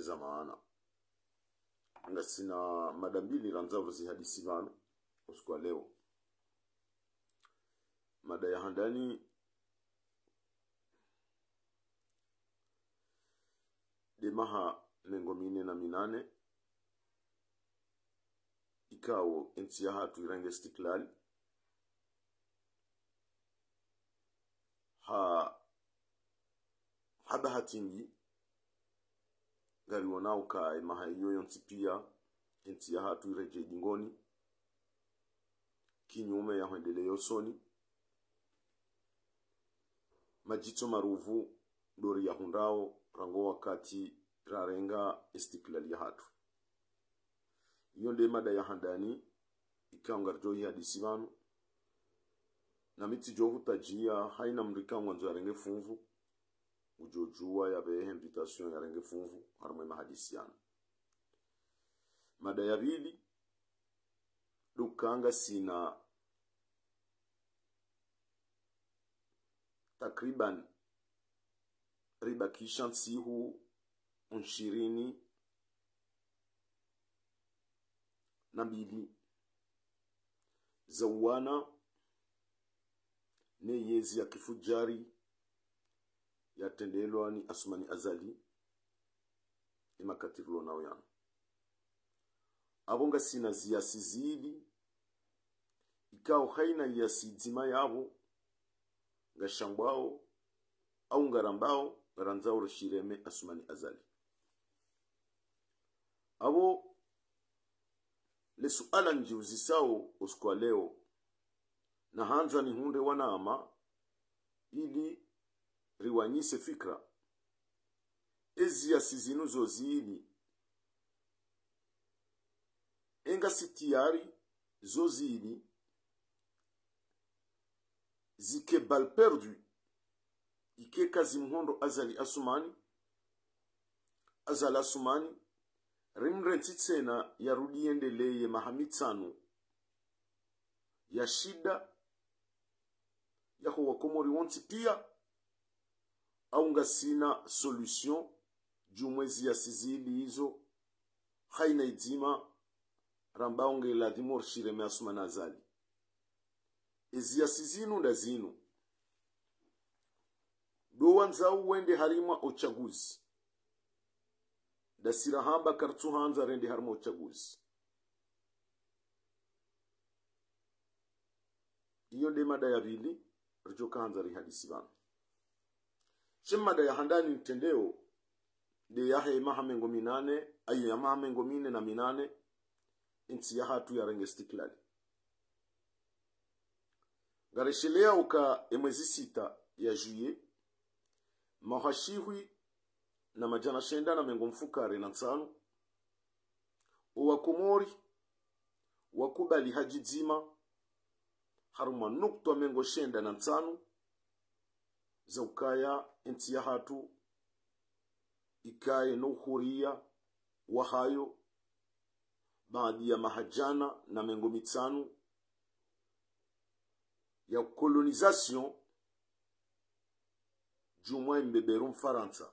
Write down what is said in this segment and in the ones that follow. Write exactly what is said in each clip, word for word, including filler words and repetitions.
za maana. Ngasina mada mbili randza urizihadisi pvanu, usiku wa leo. Mada ya handani, nde maha mengo mine na minane, ikao entsi yahatru irenge istiklali. Ha, ha bahati mbi, ngarionao uka emaha iyo yontsi pia, entsi yahatru iredjei dingoni, kinyume ya hwendelea usoni. Madjitso maruvu ndo riyahundrao rangu wakati rarenga istiklali yahatru. Iyo nde mada ya handani, ikao ngaridjo ihadisi pvanu. Na mi tsidjo hutadjia, haina mndru ikao ngwandzo yarenge funvu, udjo djuwa yapvehe invitation yarenge funvu, harumwa emahadisi yanu. Mada ya pvili, ndo uka ngasina takriban ribakisha ntsihu nshirini na mbili za uwana ne yezi ya kifudjari yatrendelwa ni Assoumani Azali, emakati rilo nao yanu. Apvo ngasina ziasi zili, ikao haina iasi dzima yapvo ngashangwao, au ngarambao, ngarandzao rishireme Assoumani Azali. Apvo le suala ndjiuzisao usiku wa leo, nahandza nihundre wanama ili riwanyise fikra. Eziasi zinu zo zili, engasi tayari zo zili zike balle perdue, ike kazimhondro Azali Assoumani, Azali Assoumani, rimrentsi tsena yarudi yendeleye maha mitsanu ya shida, yaho Wakomori wontsi pia, au ngasina solution djumwa eziasi zili izo, haina idzima rambao nge ladhimu rishireme Assoumani Azali. Eziasi zinu nda zinu. Ndo wandzao wende harimwa otsaguzi. Ndasi rahamba karitsuhandza rende harimwa otsaguzi. Iyo nde mada ya pvili ridjo kahandza rihadisi pvanu. She mada ya handani nitrendeo, nde yahe maha mengo minane, ayo ya maha mengo mine na minane, entsi yahatru yarenge istiklali. Ngareshelea uka emwezi sita ya juillet, maha shihwi na madjana shenda na mengo mfukare na ntsanu, owakomori wakubali ha djidzima, harumwa nukta mengo shenda na ntsanu, za ukaya entsi yahatru ikaye no uhuria wahayo, baada ya maha djana na mengo mitsanu ya colonisation djumwa embeberu Mfarantsa.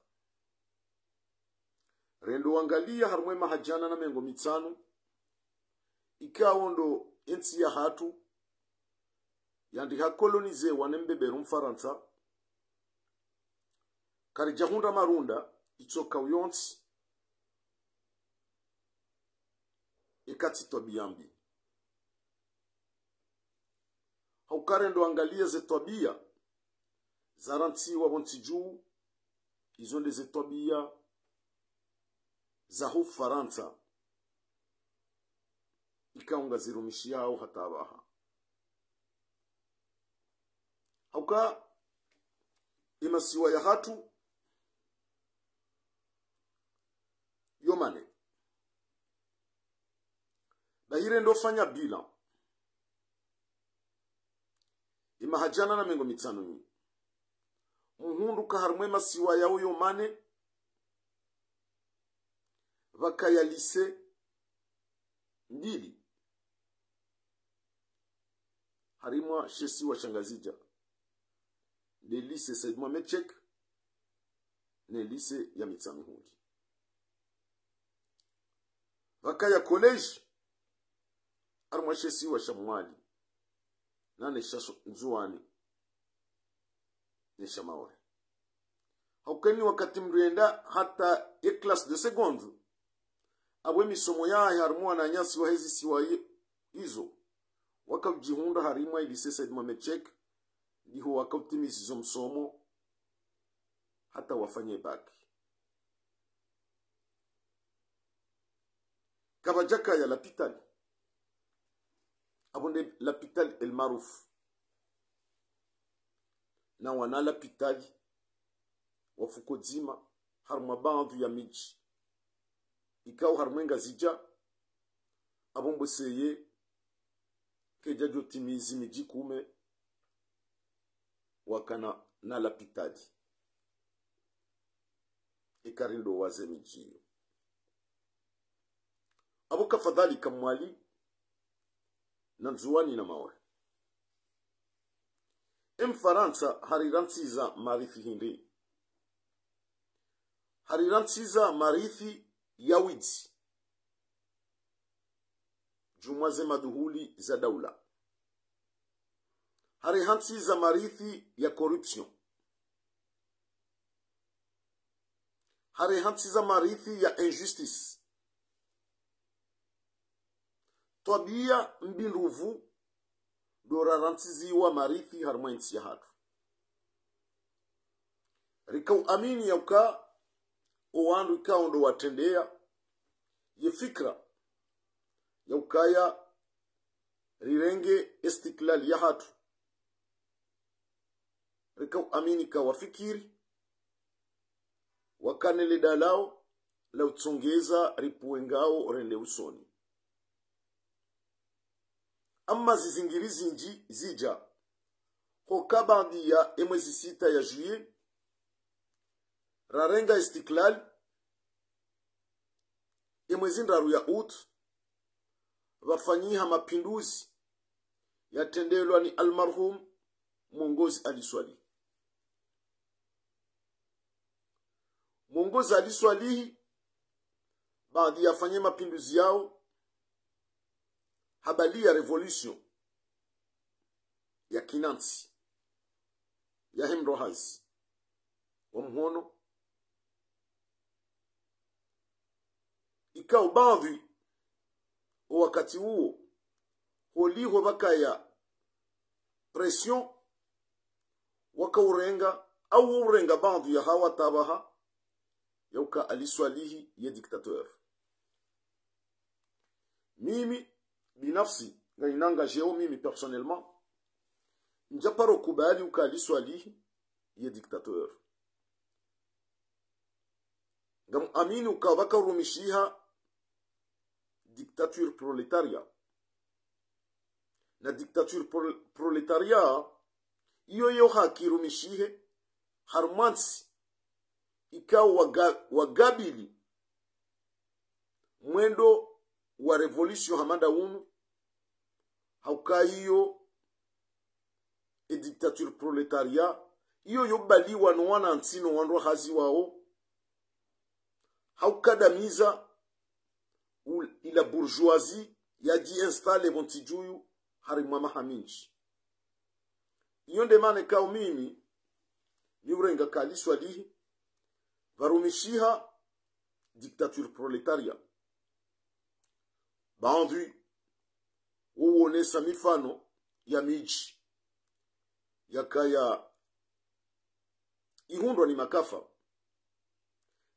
Rendo wangalia harumwa emaha djana na mengo mitsanu, ikao ndo entsi yahatru yandriha colonisewa ne mbeberu Mfarantsa, karidjahundra marunda, itsoka uyontsi, ikatsi twabia mbi. Hauka rendo angalia ze twabia zarantsiwa pvontsi dju, izo nde ze twabia za ho Farantsa, ikao ngazirumishiao hata apvaha. Hauka emasiwa yahatru yo mane. Bahi rendo fanya bilan. Emaha djana na mengo mitsanu nyi, muhundru ka harumwa emasiwa yao yo mane, pvakaya lycée mbili. Harimwa she isiwa sha Ngazidja, nde lycée Said Mohamed Cheikh, ne lycée ya Mitsamihuli. Wakaya collège, harumwa she isiwa sha Mwali, na ne sha so-, Ndzuwani, ne sha Maore. Hauka ni wakati mndru yenda hata ye classe de seconde, apvo ye misomo yahe harumwa wananyasi wahe zisiwa ye-, izo, waka udjihundra harumwa ye lycée Said Mohamed Cheikh, ndiho waka utimizi zo msomo hata wafanye bac. Kapvadjakaya lapitali. Apvo nde lapitali El Maarouf. Na wana lapitali wa fuko dzima, harumwa baadhwi ya midji. Ikao harumwa Ngazidja, apvo mbweseye, kedjadjo timizi midji kume, wakana na lapitali. Ikao ndo waze midji iyo. Apvo kadhalika Mwali, na Ndzuwani na Maore. Ye Mfarantsa harirantsiza maarifi hindri? Harirantsiza maarifi ya widzi. Djumwa ze maduhuli za daula. Harirantsiza maarifi ya corruption. Harirantsiza maarifi ya injustice. Twabiya mbi ndrovu ndo rarantsiziwa maarifi harumwa ye ntsi yahatru. Rika uamini ya uka owandru ikao ndo watrendeya ye fikra ya ukaya rirenge istiklal yahatru. Rika uamini ka wafikiri, wakane le dalao la utsongeza ripvuwe ngao rende usoni. Amma zizingiri zindji zidja, hoka baanda ye mwezi sita ya juillet, rarenga istiklal, ye mwezi ndraru ya août, pvafanyiha mapinduzi yatrendelwa ni almarhum Mwongozi Ali Swalihi. Mwongozi Ali Swalihi, baanda yafanye mapinduzi yao, habaliya révolution ya kinantsi, yahe mndru hazi wa mhono, ikao baadhwi o wakati uwo, holiho pvakaya pression, waka urenga, au urenga baadhwi yahawo tabaha ya uka Ali Swalihi ye dictateur. Mimi, binafsi, ngayinanga djeo mimi personnellement, ndjaparo kubali uka Ali Swalihi ye dictateur. Ngamuamini uka pvaka urumishiha dictature prolétariat. Na dictature pro-, prolétariat, iyo yo haki irumishihe harumwa ntsi ikao waga-, wagabili mwendo wa révolution hama nda unu, hauka iyo e dictature prolétariat, iyo yo baliwa no wanantsi no wandru hazi wao, hauka damiza u-, ila bourgeoisie yadji installer pvo ntsi dju uyu harimwa maha mindji. Iyo nde mana ikao mimi, mi urenga ka Ali Swalihi, pvarumishiha dictature prolétariat. Baadhwi wo wonesa mifano ya midji yakaya ihundrwa ni makafa.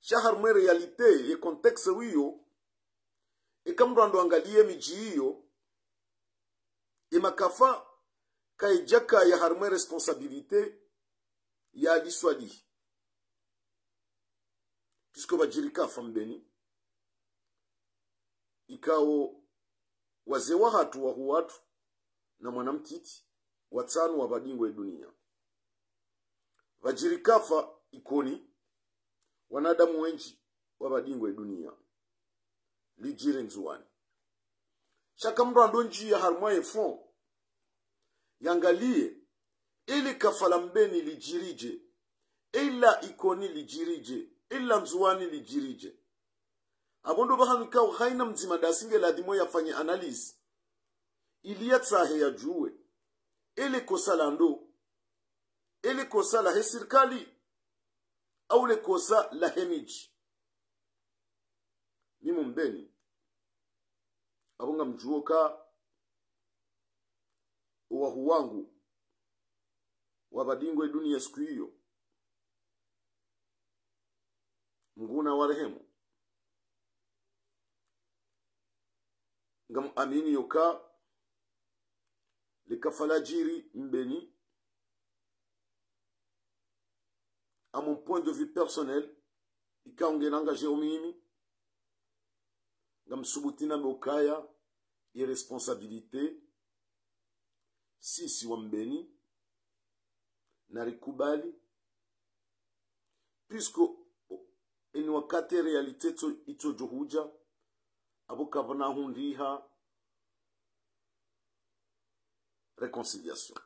Sha harumwa e réalité, ye contexte wiyo, eka mndru ando angaliye midji iyo, ye makafa kayidjakaya harumwa e responsabilité ya Ali Swalihi. Puisque pvadjiri kafa mbeni, ikao wazee wahatru wahu watru na mwana mtiti watsanu wapva dingo ye dunia. Pvadjiri kafa Ikoni, wanadamu wendji wapva dingo ye dunia. Lidjiri Ndzuwani. Sha eka mndru ando ndjiya harumwa ye fond, yangaliye, ili kafa la Mbeni lidjiridje, ila Ikoni lidjiridje, ila Ndzuwani lidjiridje. Apvo ndo pvahanu ikao haina mdzima ndasi nge ladhimu yafanye analyse, ili yatsahe yadjuwe, ele kosa la ndo, ele kosa lahe sirikali, au le kosa lahe midji. Mi Mbeni, apvo ngamdjuo ka owahu wangu wa pvadingwe dunia siku iyo, Mngu nawarehemu. Ngamwamini yoka likafa ladjiri Mbeni, à mon point de vue personnel, ikao nge nangajeo mimi, ngamsubuti nambe ukaya ye responsabilité, sisi wa Mbeni, narikubali, puisque eni wakati réalité itso, itsodjo hudja, apvo kapvana hundriha réconciliation.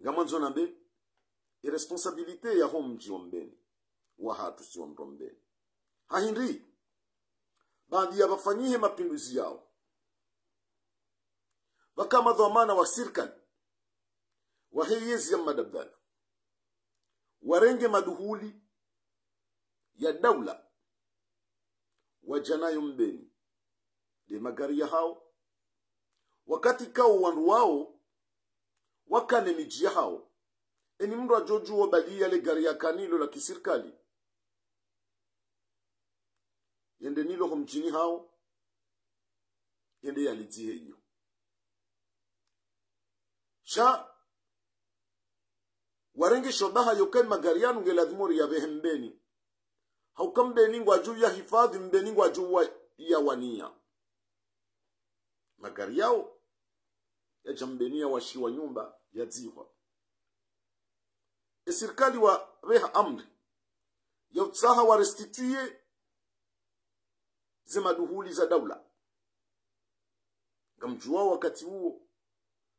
Ngamwandzo nambe, e responsabilité yaho mdji wa Mbeni, wahatru si wandru wa Mbeni. Hahindri, baanda ya pvafanyihe mapinduzi yao, pvaka madhwamana wa sirikali, wahe yezi ya Mmadi Abdallah, warenge maduhuli ya daula, wadja nayo Mbeni, nde magari yahao. Wakati kao wandru wao wakane midji yahao, eni mndru adjodjuo baliya le gari yakanalo la kisirikali, yende nalo ho mdjini hawo, yende yalidzihe iyo. Sha warenge shabaha yoka eni magari yanu nge ladhimu riyapvehe Mbeni. Hauka Mbeni ngwadjo yahifadhwi, Mbeni ngwadjo wa, yawania. Magari yawo yadja Mbeni yawashiwa nyumba, yadzihwa. E sirikali wapveha amri ya utsaha wa restituer ze maduhuli za daula. Ngamdjuao wakati uwo,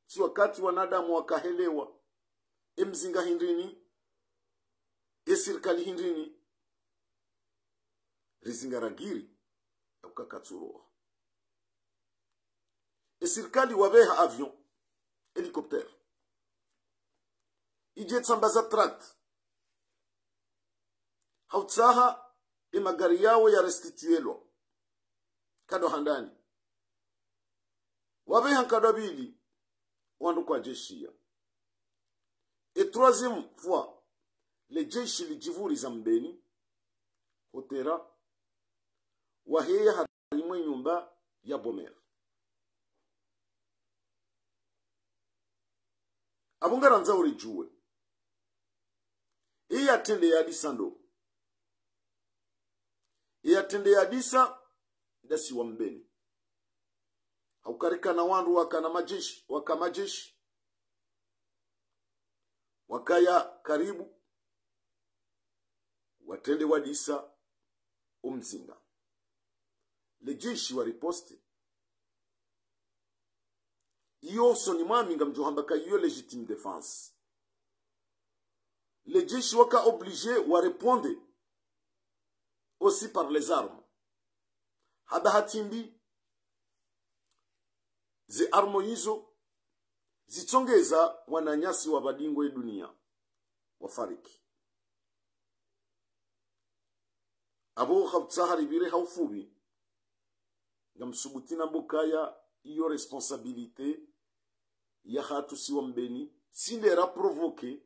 si wakati wanadamu wakahelewa, e mzinga hindrini, e sirikali hindrini, rizinga ragiri, ya ukakatsuroha. E sirikali wapveha avion, hélicoptère, idje tsambaza tract, ha utsaha e magari yawo ya restituelwa, kado handani. Wapveha nkado ya pvili, wandru kwadjeshiya. E troisième fois, le jeshi lidjipvuriza Mbeni, hotera, waheya harimwa e nyumba ya Bomer. Apvo ngarandzao ridjuwe, e yatrende yadisa ndo? E yatrende yadisa ndasi wa Mbeni. Hauka rikana wandru wakana majeshi, waka majeshi, wakaya karibu, watrende wadisa o mzinga. Le jeshi wa riposte. Iyo usoni mwami ngamdjo hamba ka iyo légitime défense. Le jeshi waka obligé wa répondre aussi par les armes. Ha bahati mbi, ze armes izo zitsongeza wananyasi wa pvadingwe dunia wafariki. Apvo ha utsaha ripvire ha ufupvi, ngamsubuti nambe ukaya iyo responsabilité yahatru si wa Mbeni, si nde ra provoquer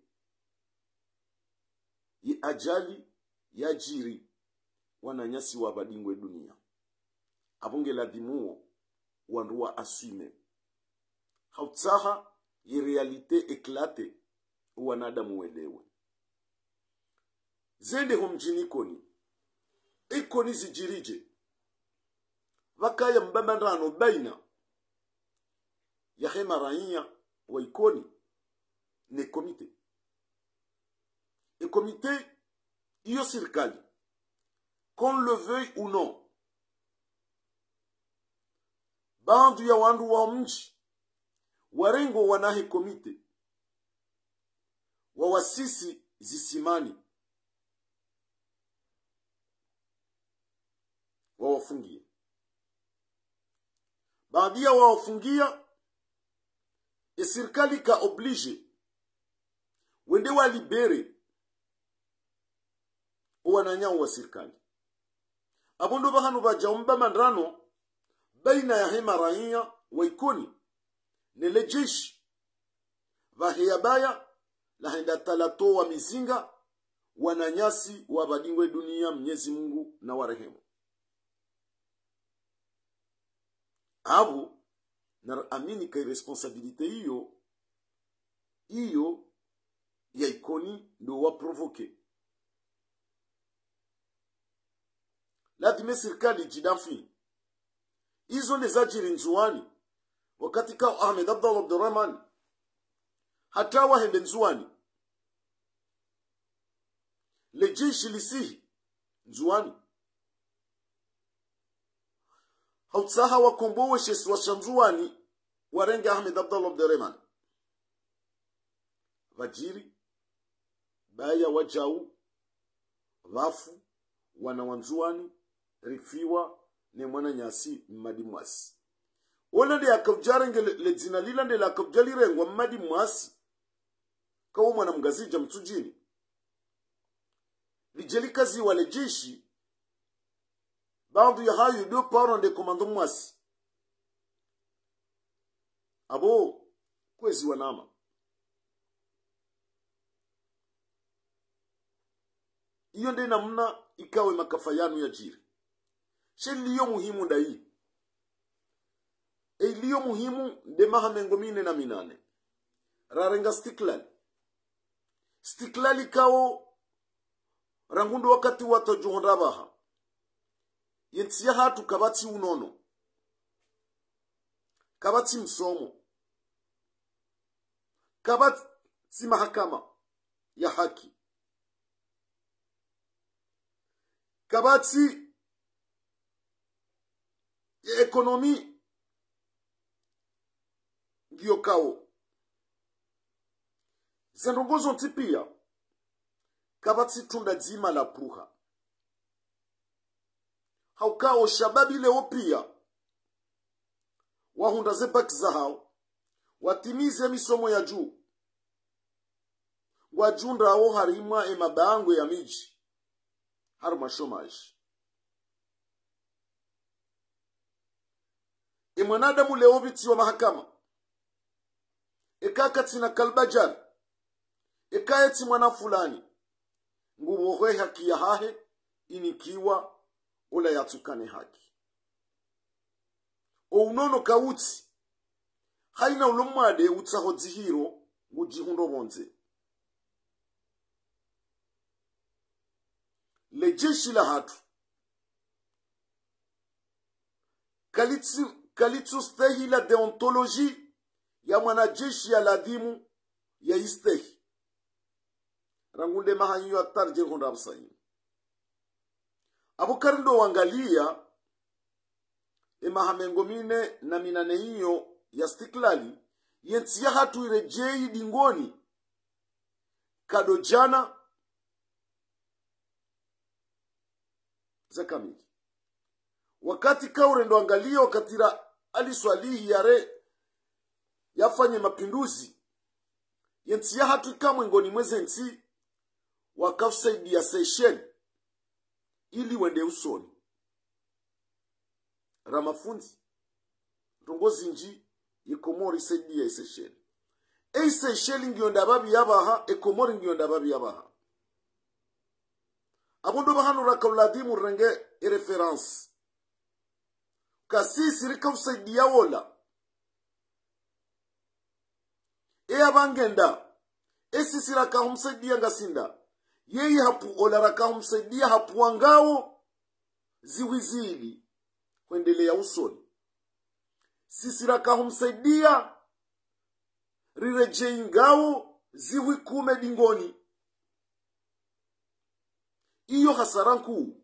ye ajali yadjiri wananyasi wa pvadingwe dunia. Apvo nge ladhimu wo wandru wa assumer. Ha utsaha ye réalité éclate, wanadamu welewe. Zende ho mdjini Ikoni. Ikoni zidjiri dje? Pvakaya mbambandrano baina yahe maraiya wa Ikoni ne comité. E comité iyo sirikali, qu'on le veuille ou non. Baadhwi ya wandru wa mdji warengo wanahe comité, wawasisi zisimani. wafungia. Baadhwi ya wawafungia, e sirikali ika obligé wende wa libéré o wananyao wa sirikali. Apvo ndo pvahanu pvadja omba mandrano baina yahe maraiya wa Ikoni ne le jeshi, pvahe ya baya lahenda hata latowa mizinga, wananyasi wapvadingwa e dunia, Mnyezi Mungu nawarehemu. Apvo nariamini ka i responsabilité iyo, iyo ya Ikoni ndo wa provoqué. Ladhima e sirikali idjidanfi. Izo nde zadjiri Ndzuwani, wakati kao Ahmed Abdallah Abderemane hata wahende Ndzuwani, le jeshi lisihi Ndzuwani, ha utsaha wakombowe she isiwa sha Ndzuwani, warenge Ahmed Abdallah Abderemane. Pvadjiri baya wadjau, pvafu wana wa Ndzuwani, rifiwa ne mwananyasi Mmadi Mwasi. Ola nde yakaudja renge le, le dzina lila nde lakaudja lirengwa Mmadi Mwasi, kao mwana Mngazidja Mtsudjini. Lidje likaziwa le jeshi, baadhwi ya hayo deux parents nde commandant Mwasi. Apvo kwezi wanama. Iyo nde namna ikao e makafa yanu yadjiri. She lilio muhimu ndayi? E ilio muhimu nde maha mengo mine na minane rarenga Istiklal. Istiklal ikao rangu ndo wakati watwadjuhundra pvaha, ye ntsi yahatru kapvatsi unono, kapvatsi msomo, kapvatsi mahakama ya haki, kapvatsi ye économie ngiyo kao. Ze ndrongoo zontsi pia, kapvatsi tunda dzima la pvuha. Hauka o shababi leo pia wahundra ze bac zahao, watimize misomo ya juu, ngwadjundrao harimwa e mabangwe ya midji, harimwa chômage. E mwanadamu leo pvitsiwa mahakama, eka katsina kalbadjari, eka yetsi mwana fulani, ngupvohwe haki yahahe inikiwa ola yatsukane haki. O unono kautsi, haina ulo mwade utsaho dzihiro ngudjihundro pvondze. Le jeshi lahatru kalitsi, kalitsu stehi la déontologie ya mwanajeshi ya ladhimu ya istehi. Rangu nde maha iyo hata ridje rihundra apvasa inu. Apvo kari ndo wangalia e maha mengo mine na minane iyo ya Istiklali, ye ntsi yahatru iredjeyi dingoni, kado djana za kamili. Wakati kaurendo angalia wakati ra Ali Swalihi yare yafanye mapinduzi, ye ntsi yahatru ika mwengoni mwa ze ntsi wakausaidia Seychelles ili wende usoni. Ra mafundi, ndrongoo zindji, ye Komori isaidia e Seychelles. E Seychelles ngiyo ndapvapvi yapvaha, e Komori ngiyo ndapvapvi yapvaha. Apvo ndo pvahanu raka uladhimu renge e référence. Ka sisi rika usaidia wola, e apva ngenda, e sisi raka humsaidia ngasi nda, yeye hapvu ola raka humsaidia hapvu wangao zihwi zili hwendelea usoni. Sisi raka humsaidia riredjeyi ngao zihwi kume dingoni. Iyo hasara nkuu.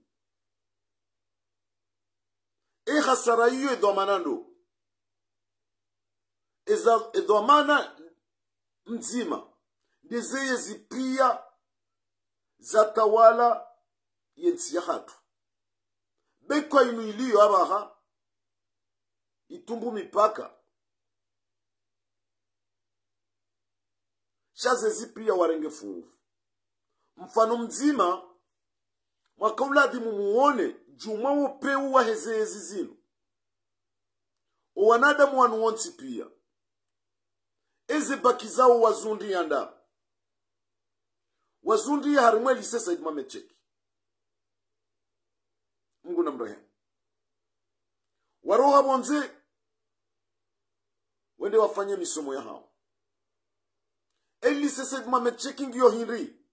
E hasara iyo e dhwamana ndo? Eza, e dhwamana ndzima nde zeye zipia zatawala ye ntsi yahatru. Ekwa inu iliyo apvaha, itrumbu mipaka. Sha zezi pia warenge funvu. Mfano mdzima, mwaka uladhimu muwone, djumwa wo peu waheze ezi zinu. Owanadamu wanu wontsi pia. Eze baki zawo wazundriya nda. Wazundriya harimwa e lycée Said Mohamed Cheikh. Mngu namrehemu. Waroha pvondze, wende wafanye misomo yahawo. E lycée Said Mohamed Cheikh ngiyo hindri?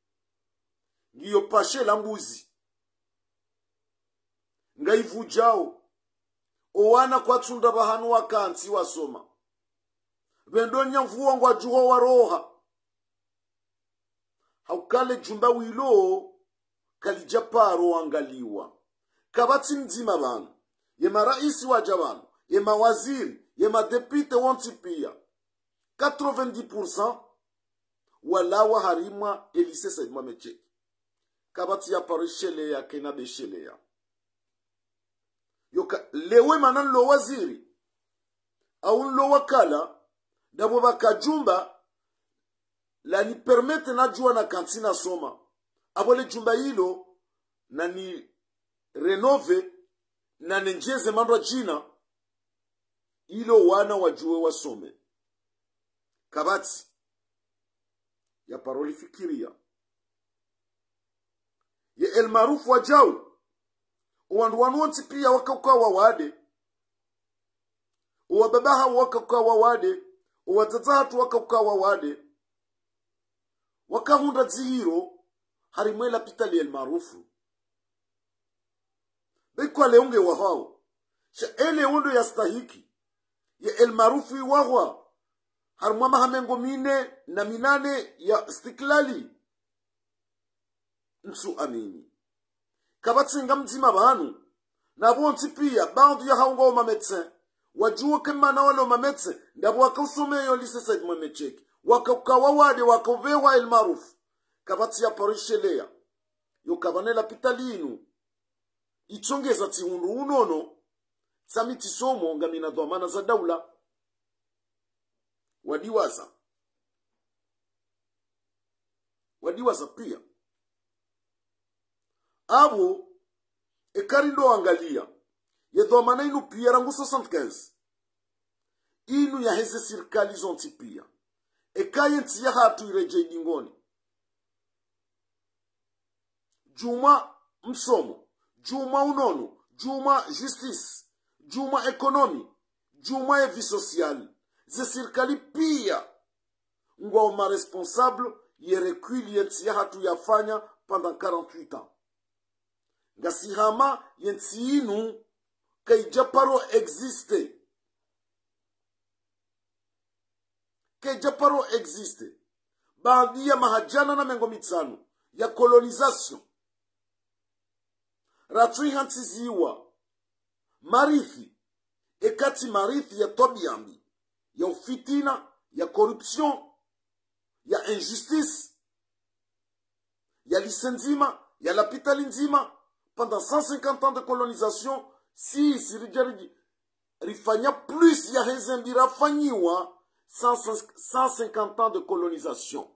Ngiyo pashe la mbuzi. Ngayivudjao. Owana kwatsunda pvahanu wakantsi wasoma. Pvendo nyamvuwa ngwadjuho waroha. Hauka le djumba wilo kalidja paro wangaliwa. Kapvatsi mdzima pvanu. Ye maraisi wadja pvanu. Ye mawaziri. Ye madepite wontsi pia. Quatre-vingt-dix pour cent walawa harimwa e lycée Said Mohamed Cheikh. Kapvatsi ya paro isheleya, kena be sheleya. Yoka, lewo mana nlo waziri, au nlo wakala, ndapvo pvaka djumba, lani permettre nadjuwa nakantsi nasoma. Apvo le djumba ilo, nani rénové, nanendjeze mandrwadjina, ilo wana wadjuwe wasome. Kapvatsi ya paro lifikiriya. Ye El Maarouf wadjau. Owandru wanu wontsi pia wakauka wawade. Owababa hawo wakauka wawade. Owadzadze hatru wakauka wawade. Wakahundra dzihiro harimwa e lapitali ya El Maarouf. Be kwa leo nge wahwao. Sha e leo ndo yastahiki. Ye El Maarouf iwahwa harimwa maha mengo mine na minane ya istiklali. Ntsu amini. Kapvatsi nga mdzima pvanu. Na pvontsi pia, baadhwi ya hawo ngwao ma médecins. Wadjuwa ke mana walo ma médecins, ndapvo wakausomeya o lycée Said Mohamed Cheikh. Wakauka wawade, wakaupvehwa El Maarouf. Kapvatsi ya paro isheleya. Yoka pvanu e lapitali inu. Itsongeza tsihundru unono, tsami tsisomo ngamina dhwamana za daula. Wadiwaza. Wadiwaza pia. Apvo, eka rindo angaliya, ye dhwamana inu pia rangu soixante-quinze. Inu yaheze sirikali zontsi pia. Eka ye ntsi yahatru iredjei dingoni. Djumwa msomo, djumwa unono, djumwa justice, djumwa économie, djumwa ye vie sociale. Ze sirikali pia ngwao ma responsables ye recul ye ntsi yahatru yafanya pendant quarante-huit ans. Ngasi hama ye ntsi inu kaidja paro exister. Kaidja paro exister. Baadhwi ya maha djana na mengo mitsanu ya colonisation. Ratsuiha ntsi ziwa. Marithi, eka tsi marithi ya twabiya mbi, ya ufitina, ya corruption, ya injustice, ya lycée ndzima, ya lapitali ndzima, pendant cent cinquante ans de colonisation, si, si ridja ridji-, rifanya plus yaheze mbi rafanyiwa cent, cent cinquante ans de colonisation.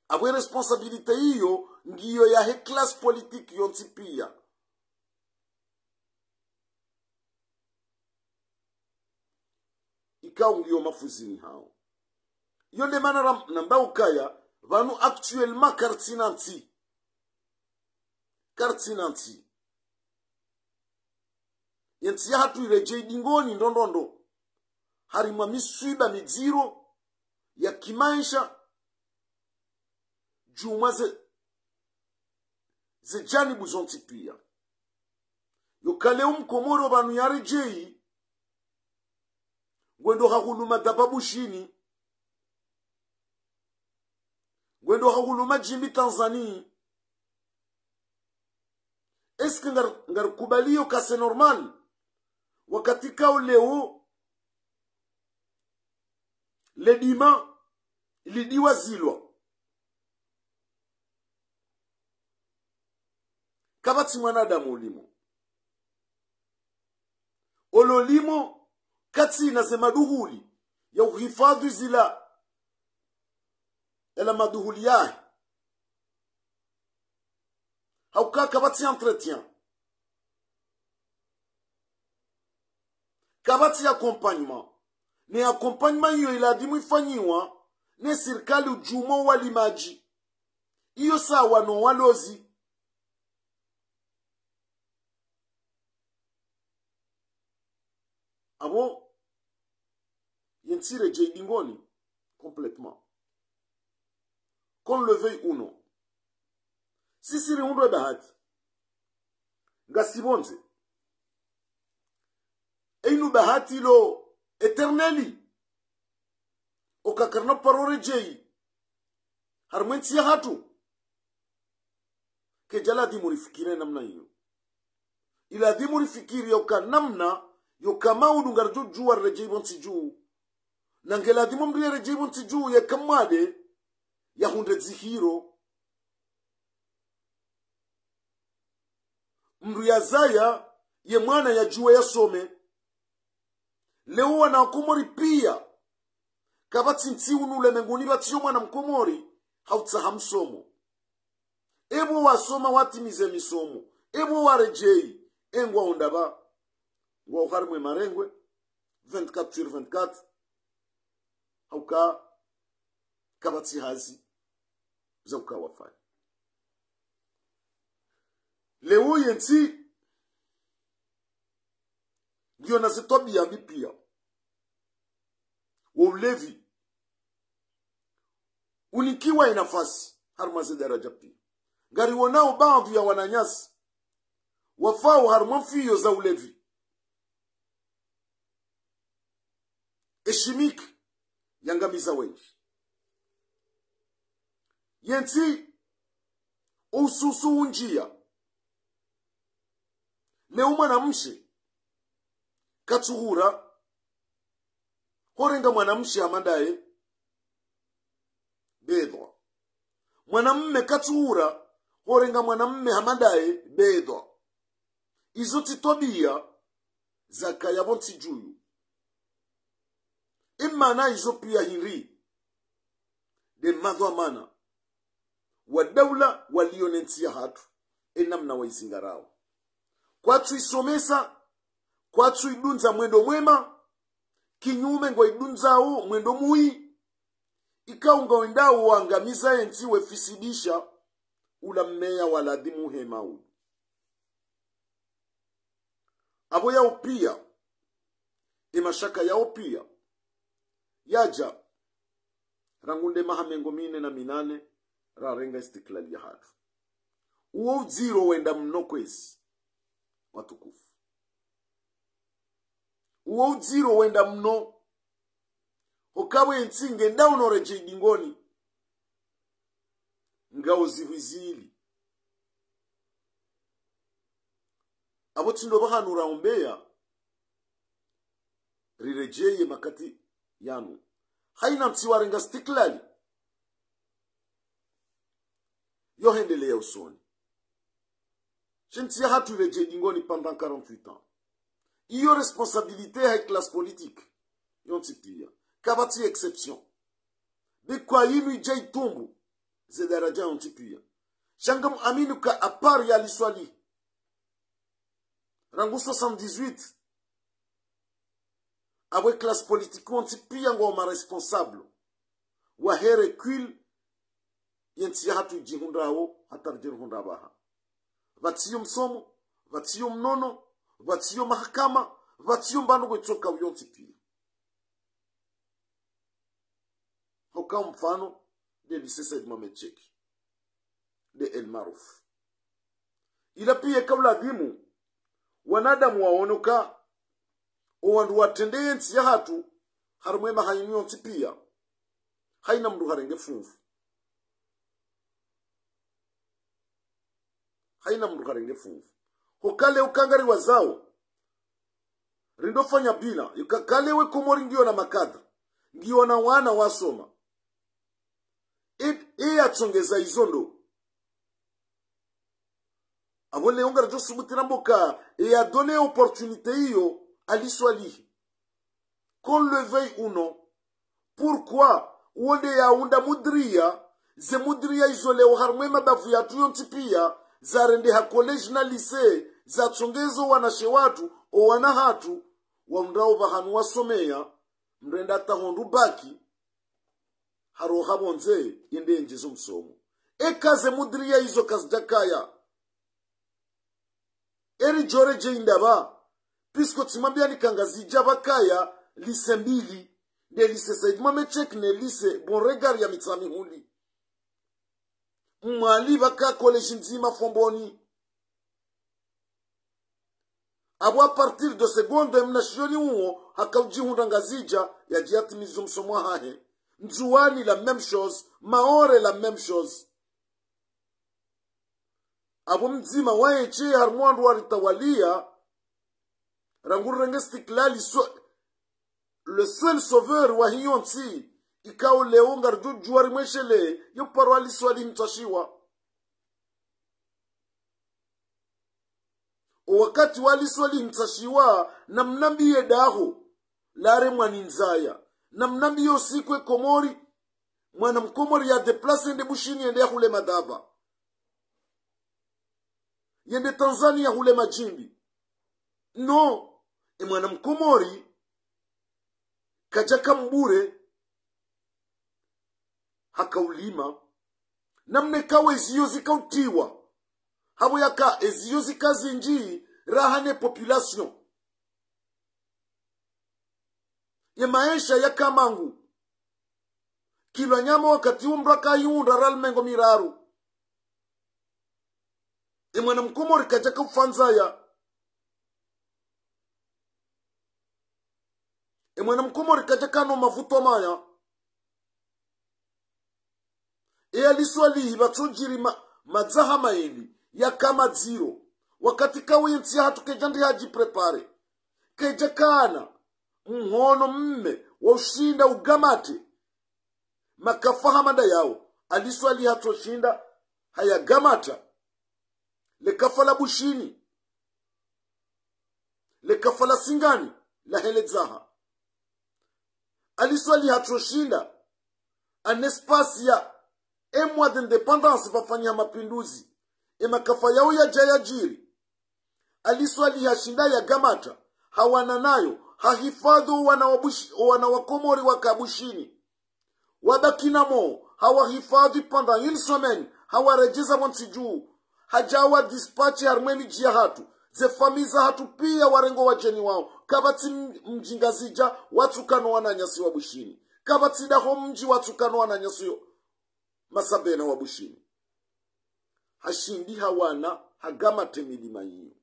Apvo e responsabilité iyo, ngiyo yahe classe politique yontsi pia. Ikao ngiyo mafuzini hawo. Iyo nde mana ram-, namba ukaya, pvanu actuellement kartsina ntsi. Kartsina ntsi. Ye ntsi yahatru iredjei dingoni ndrondrondro. Harimwa miswiba midziro ya kimaesha, djumwa ze, ze janibu zontsi pia. Yoka leo mkomori pvanu yaredjei, ngwendo hahulu madhwamana Bushini, ngwendo hahulu madjimbi Tanzanie. Est-ce que ngar-, ngarikubaliyo ka c'est normal? Wakati kao leo, le dima, lidiwa zilwa. kapvatsi mwanadamu ulimo. Olo limo katsina ze maduhuli ya uhifadhwi zila, yala maduhuli yahe. Hauka kapvatsi entretien. Kapvatsi accompagnement. Ne accompagnement iyo iladhimu ifanyiwa ne sirikali udjuu mwa walimadji. Iyo sawa no walozi. Apvo, yentsi iredjei dingoni complètement. Qu'on le veuille ou non. Sisi rihundre bahati. Ngasi pvondze. Einu bahati lo éternel. Oka karina paro redjei harumwa entsi yahatru. Kedja ladhimu rifikiri namna iyo. Iladhimu rifikiri yoka namna yoka maudu ngaridjo djuwa riredjei pvontsi dju. Na ngeladhimu mdru yeredjei pvontsi dju yeka mwade yahundre dzihiro. Mdru yazaya ye mwana yadjuwe yasome. Leo wana wa Komori pia, kapvatsi ntsi unu ulemenguni pvatsiyo mwana Mkomori hautsaha msomo. Epvo wasoma watimize misomo, epvo waredjei, engwa unda pva, ngwao harimwa emarengwe, vingt-quatre sur vingt-quatre, hauka kapvatsi hazi za uka wafanya. Leo yentsi ngiyo na zitwabiya mbi pia. Wo ulevi unikiwa inafasi harumwa ze daraja pia. Ngariwonao baadhwi ya wananyasi wafao harumwa mfiyo za ulevi. Eshimiki yangamiza wendji. Yentsi ususu undjia. Leo mwanamshe katsuhura horenga mwanamshe hama ndaye bedhwa. Mwanamme katsuhura horenga mwanamme hama ndaye bedhwa. Izo tsi twabiya zakaya pvontsi dju. Emana izo pia hindri? Nde madhwamana wa daula waliyo ne ntsi yahatru, enamna waizingarao. Kwatsu isomesa, kwatsu idundza mwendo mwema, kinyume ngwaidundzao mwendo mwi, ikao ngwendao wangamiza yentsi wefisidisha ula mmeya waladhimu hema ulu. Apvo yao pia, emashaka yao pia, yadja, rangu nde maha mengo mine na minane, rarenga istiklali yahatru. Uwo udziro wenda mno kwezi, watukufu. Uwo udziro wenda mno, hoka pvo yentsi ngendao no redjei dingoni, ngao zihwi zili. Apvo tsindo pvahanu raombeya riredjeye makati yanu. Haina ntsi warenga istiklali yo hendeleya usoni. She ntsi yahatru iredjei dingoni pendant quarante-huit ans. Iyo responsabilité ya classe politique yontsi pia. Kapvatsi exception. Be kwa yinu idja itumbu ze daraja yontsi pia. Sha ngam amini ka à part ya Ali Swalihi, rangu soixante-dix-huit, apvo classe politique wontsi pia ngwao ma responsable wahe recul yentsi yahatru idjihundrao hata ridjeri hundra pvaha. Pvatsiyo msomo, pvatsiyo mnono, pvatsiyo mahakama, pvatsiyo mbano kwetsoka uyontsi pia. Hoka mfano nde lycée Said Mohamed Cheikh, nde El Maarouf. Ila pia ika uladhimu wanadamu waono ka owandru watrende yentsi yahatru harumwa emaha yinu yontsi pia, haina mndru harenge funvu. Haina mndru harenge funvu. Hoka leo uka ngariwazao, rindofanya bilan yoka ka leo e Komori ngiyo na makadre, ngiyo na wana wasoma. E, e yatsongeza izo ndo Apvo leo ngaridjo subuti rambe uka, e ya donner opportunité iyo, Ali Swalihi. Qu'on le veuille ou non. Pourquoi? Uwo nde yaunda mudriya, ze mudriya izo leo harumwa e mabavu yatru yontsi piya, zarendeha collège na lycée, zatsongeza o wanashe watru, o wana hatru, waundrao pvahanu wasomeya, mrenda ata hondru bac, haroha pvondze, yende yendjeze o msomo. Eka ze mudriya izo kazidjakaya, eri djore dje indapva, puisque tsimwambiyani ka Ngazidja pvakaya lycée mbili, nde lycée Said Mohamed Cheikh ne lycée Beauregard ya Mitsamihuli. Mwali pvaka collège ndzima Fomboni. Apvo à partir de seconde, mnashioni uwo, hakaudjihundra Ngazidja, yadjiyatimizo msomo wahahe. Ndzuwani la même chose, Maore la même chose. Apvo mdzima waye she harumwa wandru waritawaliya, rangu rirenge istiklali so, le seul sauveur wa hiyo ntsi, ikao leo ngaridjodjuwa rimweshelee, yo paro Ali Swalihi Mtsashiwa. O wakati wa Ali Swalihi Mtsashiwa, namnambiye daho, lare mwani ndzaya. Namnambiye usiku e Komori, mwana Mkomori ya déplacer yende Bushini yende yahule madhava. Yende Tanzania yahule madjimbi. No, e mwana Mkomori, kadjaka mbure, hakaulima. Namna ikao eziyo zikautiwa. Hapvo yaka eziyo zika zindji, raha ne population. Ye maesha yaka mangu. Kilo ya nyama wakati umra kayihundra riali mengo miraru. E mwana Mkomori kadjaka ufa ndzaya. E mwana Mkomori kadjaka no mavuto maya. E Ali Swalihi pvatsodjiri ma-, madzaha mayili, yaka madziro. Wakati kawu ye ntsi yahatru kaidja ndi hadji préparer. Kaidjakana mhono mme wa ushinda ugamate makafa hama nda yawo. Ali Swalihi hatsoshinda hayagamata. Le kafa la Bushini, le kafa la Singani, laheledzaha. Ali Swalihi hatsoshinda, en espace ya un mois d'indépendance pvafanyiha mapinduzi. E makafa yawo yadja yadjiri. Ali Swalihi hashinda yagamata, hawana nayo, hahifadhwi o wana wa Bush-, o wana wa Komori waka Bushini. Wabaki namo, hawahifadhwi pendant une semaine, hawaredjeza pvontsi dju. Hadja wadispatch harumwa emidji yahatru. Ze famille zahatru piya warenga o wadjeni wawo. Kapvatsi m-, mdji Ngazidja, watsuka no wananyasi wa Bushini. Kapvatsi daho mdji watsuka no wananyasi wa Masabena wa Bushini. Hashindi hawana, hagamate milima yiyo.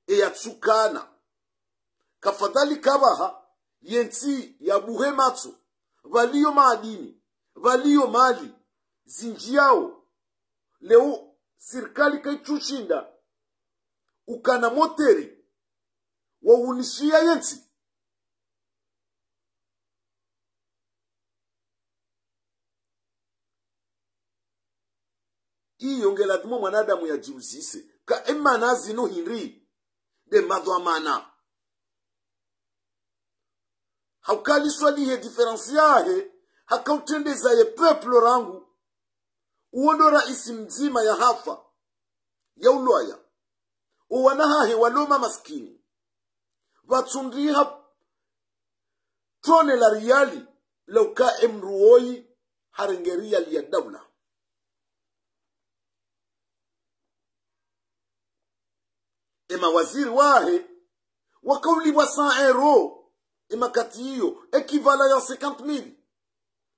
Eyatsukana. Kafadhali kapvaha, ye ntsi yabuhe matso, pvaliyo maadini, pvaliyo mali, zindji yawo. Leo, sirikali kayitsushinda, ukana moteri, wa unishiya ye ntsi. Iyo nge lazimu mwanadamu yadjiuzise. Ka emana zinu hindri, nde madhwamana. Hauka Ali Swalihi ye différence yahe, hakautrendeza ye peuple rangu. Uwo ndo raisi mdzima yahafa, yaulwaya. Owana hahe walo mamasikini. Pvatsundiha tone la riali, la uka emdru woyi harenge riali ya daula. Emawaziri wahe, wakaulipvwa cent euros, emakati iyo, équivalent ya cinquante mille.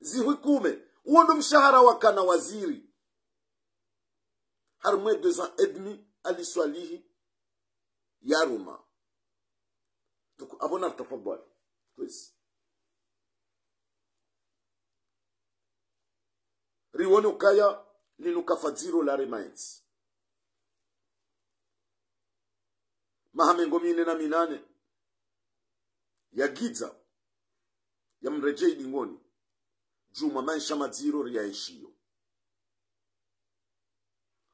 Zihwi kume, uwo ndo mshahara wakana waziri. Harumwa deux ans et demi, Ali Swalihi yaruma. Donc, apvo na tafadhwali. Kwezi. Riwone ukaya linu kafa dziro la rema entsi. Maha mengo mine na minane yagidza, yamredjei dingoni, djumwa maesha madziro riyaenshiyo.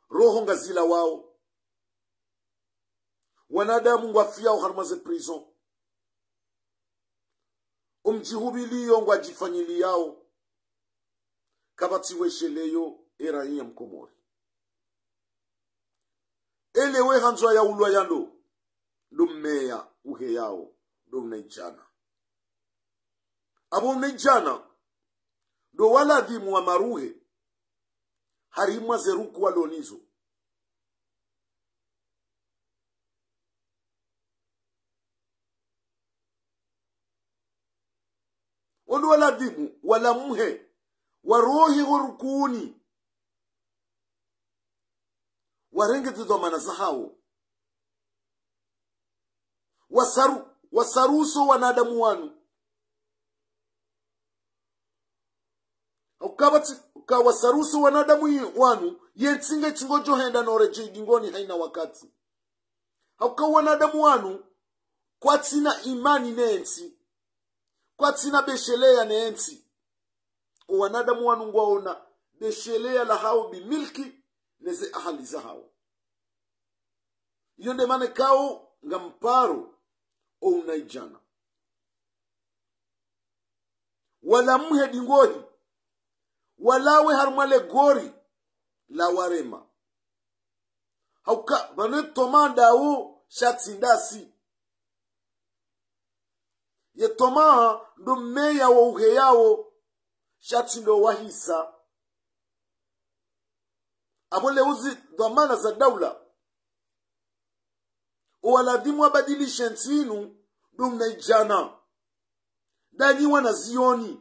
Roho ngazilawao, Wanadamu ngwafiyao harumwa ze prison. Omdji hupviliyo ngwadjifanyiliyao. Kapvatsi wesheleyo eraiya mkomori. Ele we handzwa ya ulwa yando, ndo mmeya uheyao, ndo unaidjana. Apvo unaidjana, ndo waladhimu wamaruhe, harimwa ze ruku walo nizo. Ondo waladhimu, walamuhe, warohe ho rukuni, warenge ze dhwamana zahawo. Wasaru-, wasaruso wanadamu wanu. Hauka pvatsi, ka wasaruso wanadamu yi-, wanu, ye ntsi nge tsi ngodjo henda no redjei dingoni haina wakati. Hauka wanadamu wanu, kwatsina imani ne ntsi. Kwatsina besheleya ne ntsi. O wanadamu wanu ngwaona besheleya lahawo bimilki ne ze ahali zahawo. Iyo nde mana ikao ngamparo o unaidjana. Walamuhe dingohi. Walawe harumwa le gori la warema. Hauka, pvanu ye toma ndawo, sha tsi ndasi. Ye toma ndo mmeya wo uheyao, sha tsi ndo wahisa. Apvo leo zi dhwamana za daula, owaladhimu wabadilishe ntsi inu, ndo unaidjana. Ndanyi wanazioni.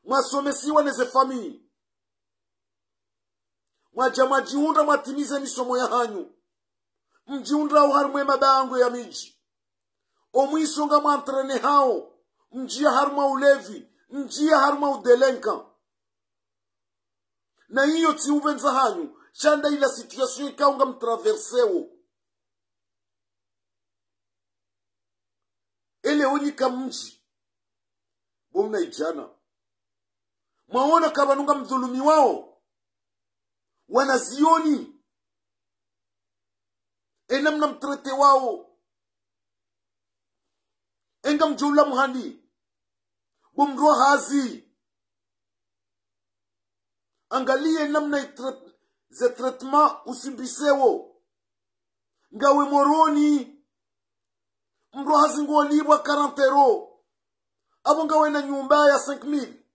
Mwasomesiwa ne ze famiyi. Mwadja mwadjihundra mwatimize misomo yahanyu. Mdjihundra oharumwa ye mabangwe ya midji. Omwiso ngamwantrenehao, mdjiya harumwa ulevi, mdjiya harumwa udelenka. Na iyo tsi upvendza hanyu, sha nda ila situation ikao ngamtraversewo. Ele onyika mdji. Bo unaidjana. Mwaona ka pvanu ngamdhulumiwao. Wanazioni. E namna mtretewao. E ngamdjo ula muhandi. Bo mndru wa hazi. Angaliye namna i tret-, ze traitement usimbisewo. Ngawe Moroni, mndru wa hazi ngolipvwa quarante euros. Apvo ngawe na nyumba ya cinq mille.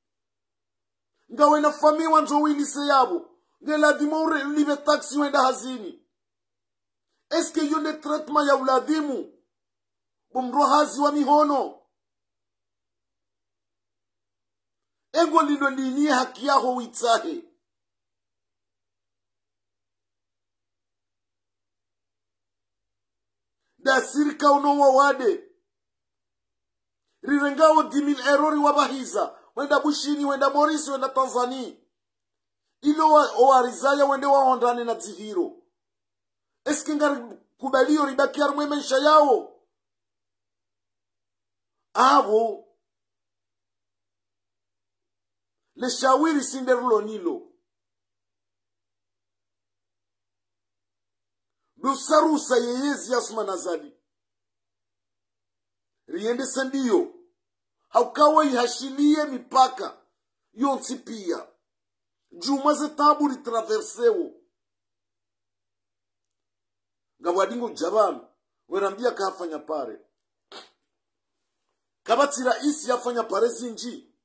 Ngawe na famiyi wandzo wilise yapvo. Nge ladhimu ure-, ulipve taxi wende hazini. Est-ce que iyo nde traitement ya uladhimu? Bo mndru wa hazi wa mihono. E ngolindo lini haki yaho witsahe? Ndasi rika uno wawade. Rirengao dix mille euros riwapvahiza. Wenda Bushini, wenda Maurice, wenda Tanzanie. Ilo wa-, owarizaya wende wahondane na dzihiro. Est-ce que ngarikubaliyo ribaki harumwa e maesha yawo? Apvo, le shawiri si nde rilo nalo. Ndo usarusa ye yezi ya Assoumani Azali. Riyendese mbiyo. Hauka wayi hashiliye mipaka yontsi piya. Djumwa ze tabu ritraversewo. Ngapvo wadingo udja pvanu, werambiya kahafanya pare. Kapvatsi raisi yafanya pare zindji.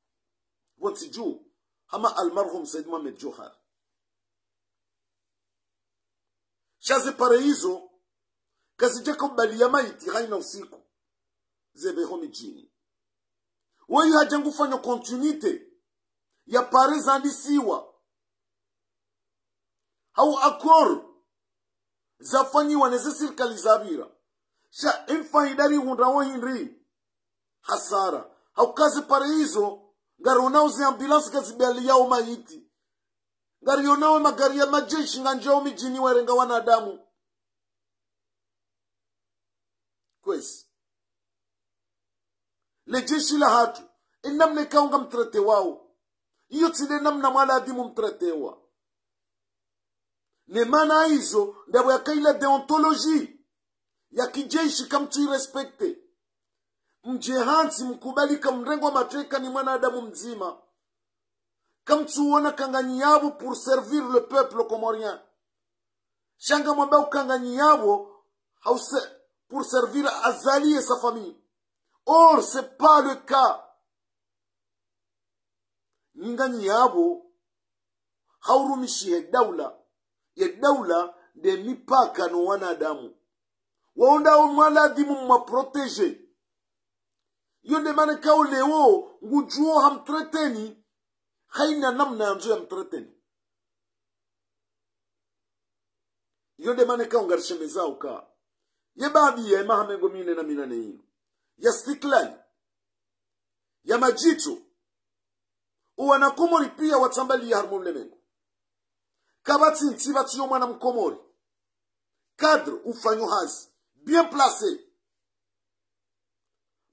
Pvontsi dju, hama almarhum Said Mohamed Djohar. Sha ze pare izo, kazidjaka ubaliya mayiti hayina usiku. Zepveho midjini. Wayi hadja ngufanya continuité ya pare zandisiwa. Hau accord zafanyiwa neze sirikali zapvira. Sha e mfayida rihundrawo hindri? Hasara. Hauka ze pare izo, ngarionao ze ambulance kazibaliyawo mayiti. Ngarionao magari ya majeshi ngandjiyawo midjini warenga wanadamu. Kwezi. Le jeshi lahatru, e namna ikao ngamtretewawo, iyo tsi nde namna mwaladhimu mtretewa. Ne mana izo, ndapvo yaka ila déontologie. ya kijeshi kamtsu irespecter. Mdje hantsi mkubali ka mrengwa mateka ni mwanadamu mdzima. Kamtsuona ka nganyi yapvo pour servir le peuple comorien. Sha ngamwambao ka nganyi yapvo hause pour servir Azali et sa famille. Or, c'est pas le cas. Nyi nganyi yapvo haurumishi ye daula. Ye daula nde mipaka no wanadamu. Wao ndao mwaladhimu mwa protéger. Iyo nde mana kao leo ngudjuo hamtreteni, haina namna yandzo yamtreteni. Iyo nde mana kao ngarishemezao ka ye baadhwi ya maha mengo mine na minane inu ya Istiklali, ya madjitso, owana Komori pia watsambaliya harumwa ulemengu. Kapvatsi ntsi pvatsi yo mwana Mkomori. Cadre ufanyo hazi, bien placé.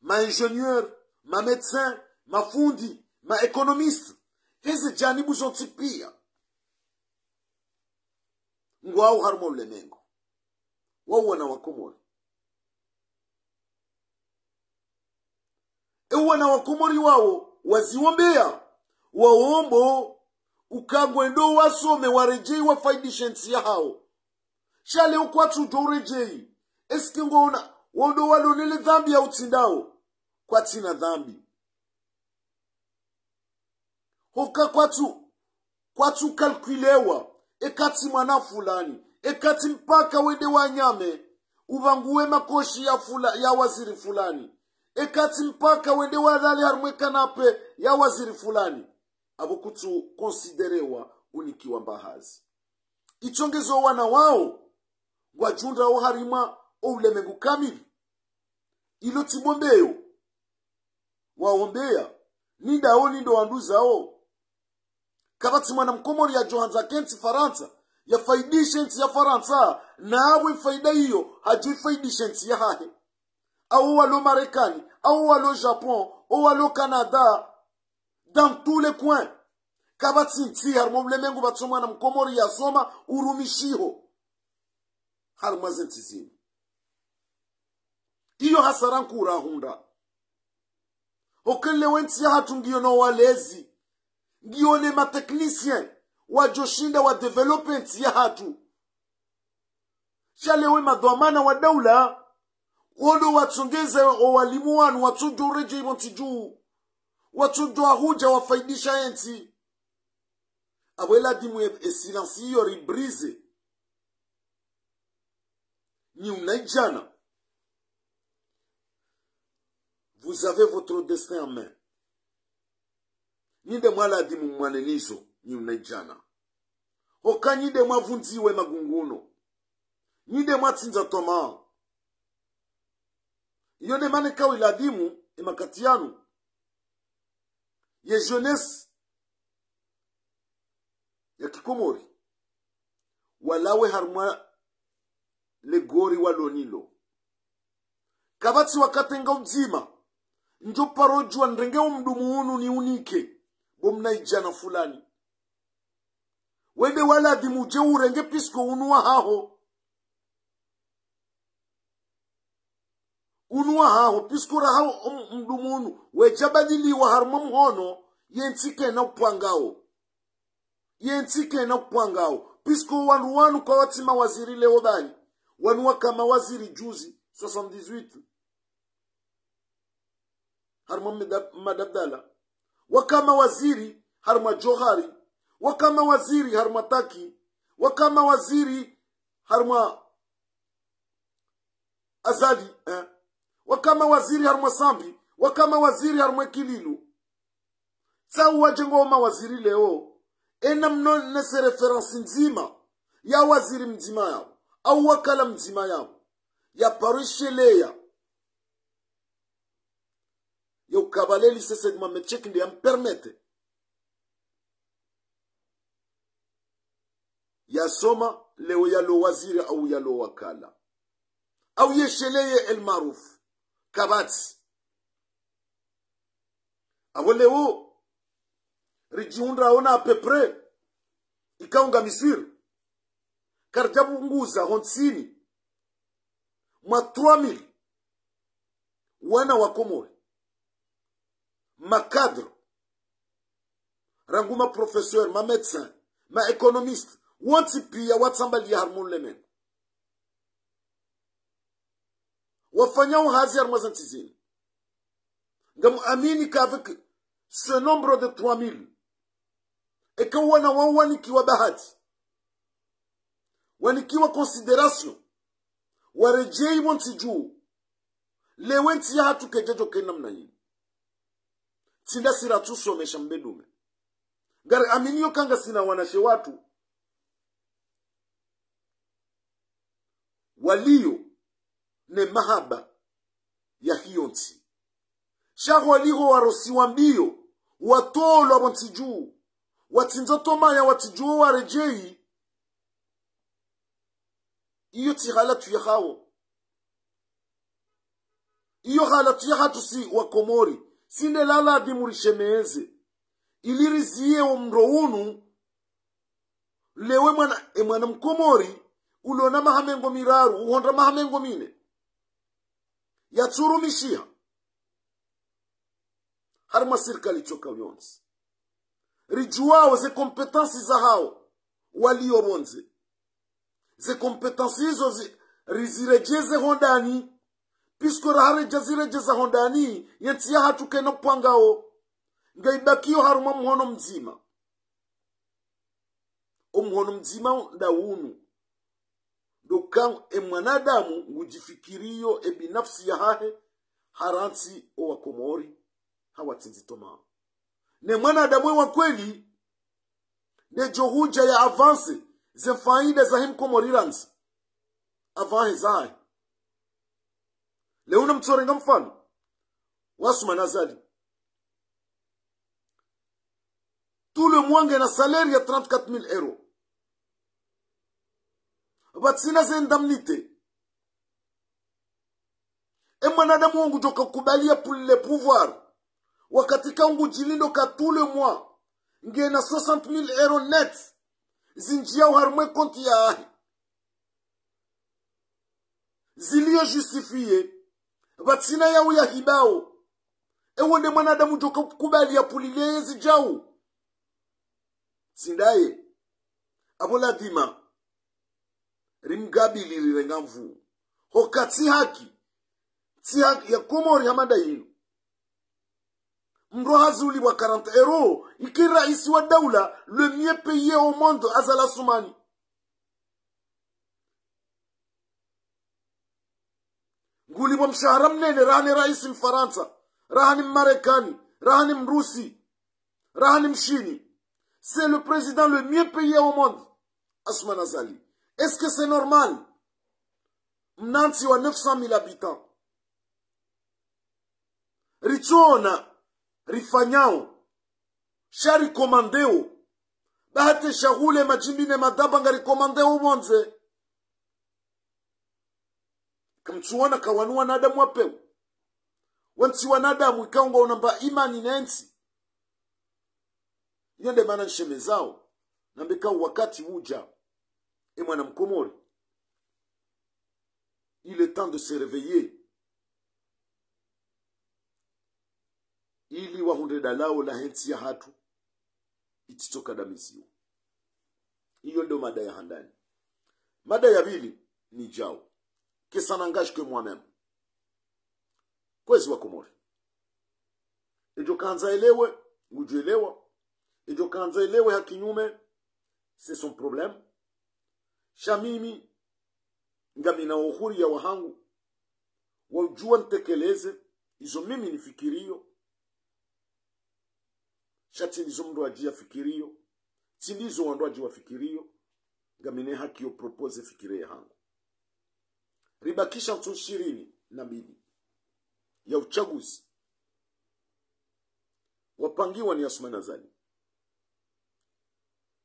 Ma ingénieur, ma médecin, mafundi, ma économiste. Heze janibu zontsi pia ngwao harumwa ulemengu. Wao wana wa Komori. E wana wa Komori wao waziwombeya, waombo uka ngwendo wasome, waredjeyi, wafaidishe ntsi yahao. Sha leo kwatsudjo uredjeyi. Est-ce que ngwaona wao ndo walonele dhambi ya utsi ndao? Kwatsina dhambi. Hoka kwatsu, kwatsu calculewa, eka tsi mwana fulani, eka tsi mpaka wende wanyame, upvanguwe makoshi ya fula-, ya waziri fulani, eka tsi mpaka wende walale harumwa e canapé ya waziri fulani. Apvo kutsu considérewa unikiwa mbahazi. Itsongezo wana wao ngwadjundrao harimwa o ulemengu kamili. Ilo tsi bombeyo. Waombeya, ni ndao ni ndo wanduzao. Kapvatsi mwana Mkomori yadjo handza ke ntsi Farantsa, yafaidishe ntsi ya Farantsa, na apvo ifaida iyo hadjo ifaidishe ntsi yahahe. Au walo Marekani, au walo Japon, au walo Canada, dans tous les coins. Kapvatsi ntsi harumwa ulemengu pvatso mwana Mkomori yasoma urumishiho harumwa ze ntsi zinu. Iyo hasara nkuu rahundra. Hoka leo e ntsi yahatru ngiyo no walezi, ngiyo ne ma techniciens wadjo shinda wa développer e ntsi yahatru. Sha leo e madhwamana wa daula, wao ndo watsongeze o walimu wanu, watsudjo uredjeyi pvo ntsi dju, watsudjo wahudja wafaidisha e ntsi. Apvo e ladhimu e, e silence iyo ribrise. Nyi unaidjana, vous avez votre destin en main. Nyi nde mwaladhimu mwanenizo, nyi unaidjana. Hoka nyi nde mwavundziwe magunguno. Nyi nde mwatsindza twamaa. Iyo nde mana kao iladhimu e makati yanu ye jeunesse ya Kikomori walawe harumwa le gori walo nilo. Kapvatsi wakati nga udzima ndjo paro djuwa nirenge o mdumu unu niunike, bo mnaidjana fulani. Wende waladhimu udje urenge puisque unu wahaho. Unu wahaho, puisque raha o m-, mdumu unu wedja badiliwa harumwa mhono, ye ntsi kayina upvangao. Ye ntsi kayina upvangao. Puisque wandru wanu kwatsi mawaziri leo bahi. Wanu waka mawaziri juzi, soixante-dix-huit. Harumwa Mada-, Mada Abdallah. Waka mawaziri harumwa Djohari. Waka mawaziri harumwa Taki. Waka mawaziri harumwa Azali, eh. Waka mawaziri harumwa Sambi. Waka mawaziri harumwa Ikililu. Tsawu wadje ngwao mawaziri leo, ena mnonese référence ndzima ya waziri mdzima yapvo, au wakala mdzima yapvo, ya paro isheleya. Yo kabale lise Said Mohamed Cheikh nde ya mpermete yasoma leo yalo waziri au yalo wakala. Au yesheleye El Maarouf. Kapvatsi. Apvo leo ridjihundrao na à peu près ikao nga miswiri. Karidjapvunguza hontsini. mwa trois mille wana wa Komori, ma cadres, rangu ma professeurs, ma médecins, ma économistes, wontsi pia watsambaliya harumwa ulemengu, wafanyao hazi harumwa ze ntsi zinu. Ngamuamini ka avec ce nombre de trois mille, eka wana wao wanikiwa bahati, wanikiwa considération, waredjeyi pvo ntsi dju, leo entsi yahatru kayidjadjo kena namna yinu. Tsi ndasi ratsusomesha mbedume. Ngariaminiyo ka ngasina wanashe watru waliyo ne mahaba yahe iyo ntsi. Sha holiho warosiwa mbiyo, watolwa pvo ntsi dju, watsindzwa tomaya, watsidjuwa waredjeyi. Iyo tsi halatu yahawo. Iyo halatu yahatru si wa Komori. Si nde laladhimu rishemeze, ili riziye wo mndro unu. Leo e mwana, e mwana Mkomori, ulo na maha mengo miraru, uhondra maha mengo mine, yatsurumishiha harumwa sirikali tsoka yontsi. Ridjuwao ze compétences zahawo waliyo pvondze. Ze compétences izo zi-, riziredjeze hondani, puisque raha ridjaziredjeza hondani, yentsi yahatru kayina pvwangao. Ngayibakiyo harumwa mhono mdzima. Omhono mdzima nda unu. Ndo ka e mwanadamu ngudjifikiriyo e binafsi yahahe, harantsi owa Komori, hawatsindzi toma. Ne mwanadamu ewa kweli, ndedjo hudja ya avancer ze faida zahe Mkomori randzi, avancer zahahe. Leo namtsorenga mfano wa Assoumani Azali. Tous les mois ngena salaire ya trente-quatre mille euros. Pvatsina ze indemnités. E mwanadamu wo ngudjoka kubali ya pulile pouvoir, wakati ka ngudjilindo ka tous les mois ngena soixante mille euros net zindjiyao harumwa e compte yahahe, ziliyo justifié, pvatsina yau yahibao. Ewo nde mwanadamu djoka kubali ya pulile yezi djau? Tsi ndaye. Apvo ladhima rimgabili rirenga nvu. Hoka tsi haki, tsi haki ya Komori hama nda yinu. Mndru hazi ulipvwa quarante euros, iki raisi wa daula le mieux payé au monde, Azali Assoumani. Ngulipvwa mshahara mnene, raha ni raisi Mfarantsa, raha ni Mmarekani, raha ni Mrusi, raha ni Mshini. C'est le président le mieux payé au monde, Assoumani Azali. Est-ce que c'est normal? Mna ntsi wa neuf cent mille habitants. Ritsona rifanyao, sha rikomandeo. Bahati shahule madjimbi ne madaba ngarikomandeo pvondze. Kamtsuona ka wanu wanadamu wa pewu? Wantsi wanadamu ikao ngwaonamba imani ne ntsi. Iyo nde mana nshemezao, nambe ka wakati udja, e mwana Mkomori, il est temps de se réveiller, ili wahundre dalao lahe ntsi yahatru, itsitsoka damiziwa. Iyo ndo mada ya handani. Mada ya pvili ni djau. Que ça n'engage que moi-même. Kwezi wa Komori. Edjo kandza elewe, ngudjo elewa. Edjo kandza elewe ha kinyume, c'est son problème. Sha mimi, ngamina uhuriya wahangu, wa udjuwa ntekeleze izo mimi nifikiriyo. Sha tsi ndizo mndru adji yafikiriyo, tsi ndizo wandru adji wafikiriyo, ngamina haki yo proposer fikira yahangu. Ribakisha ntsu shirini na mbili ya utsaguzi wapangiwa ni Assoumani Azali.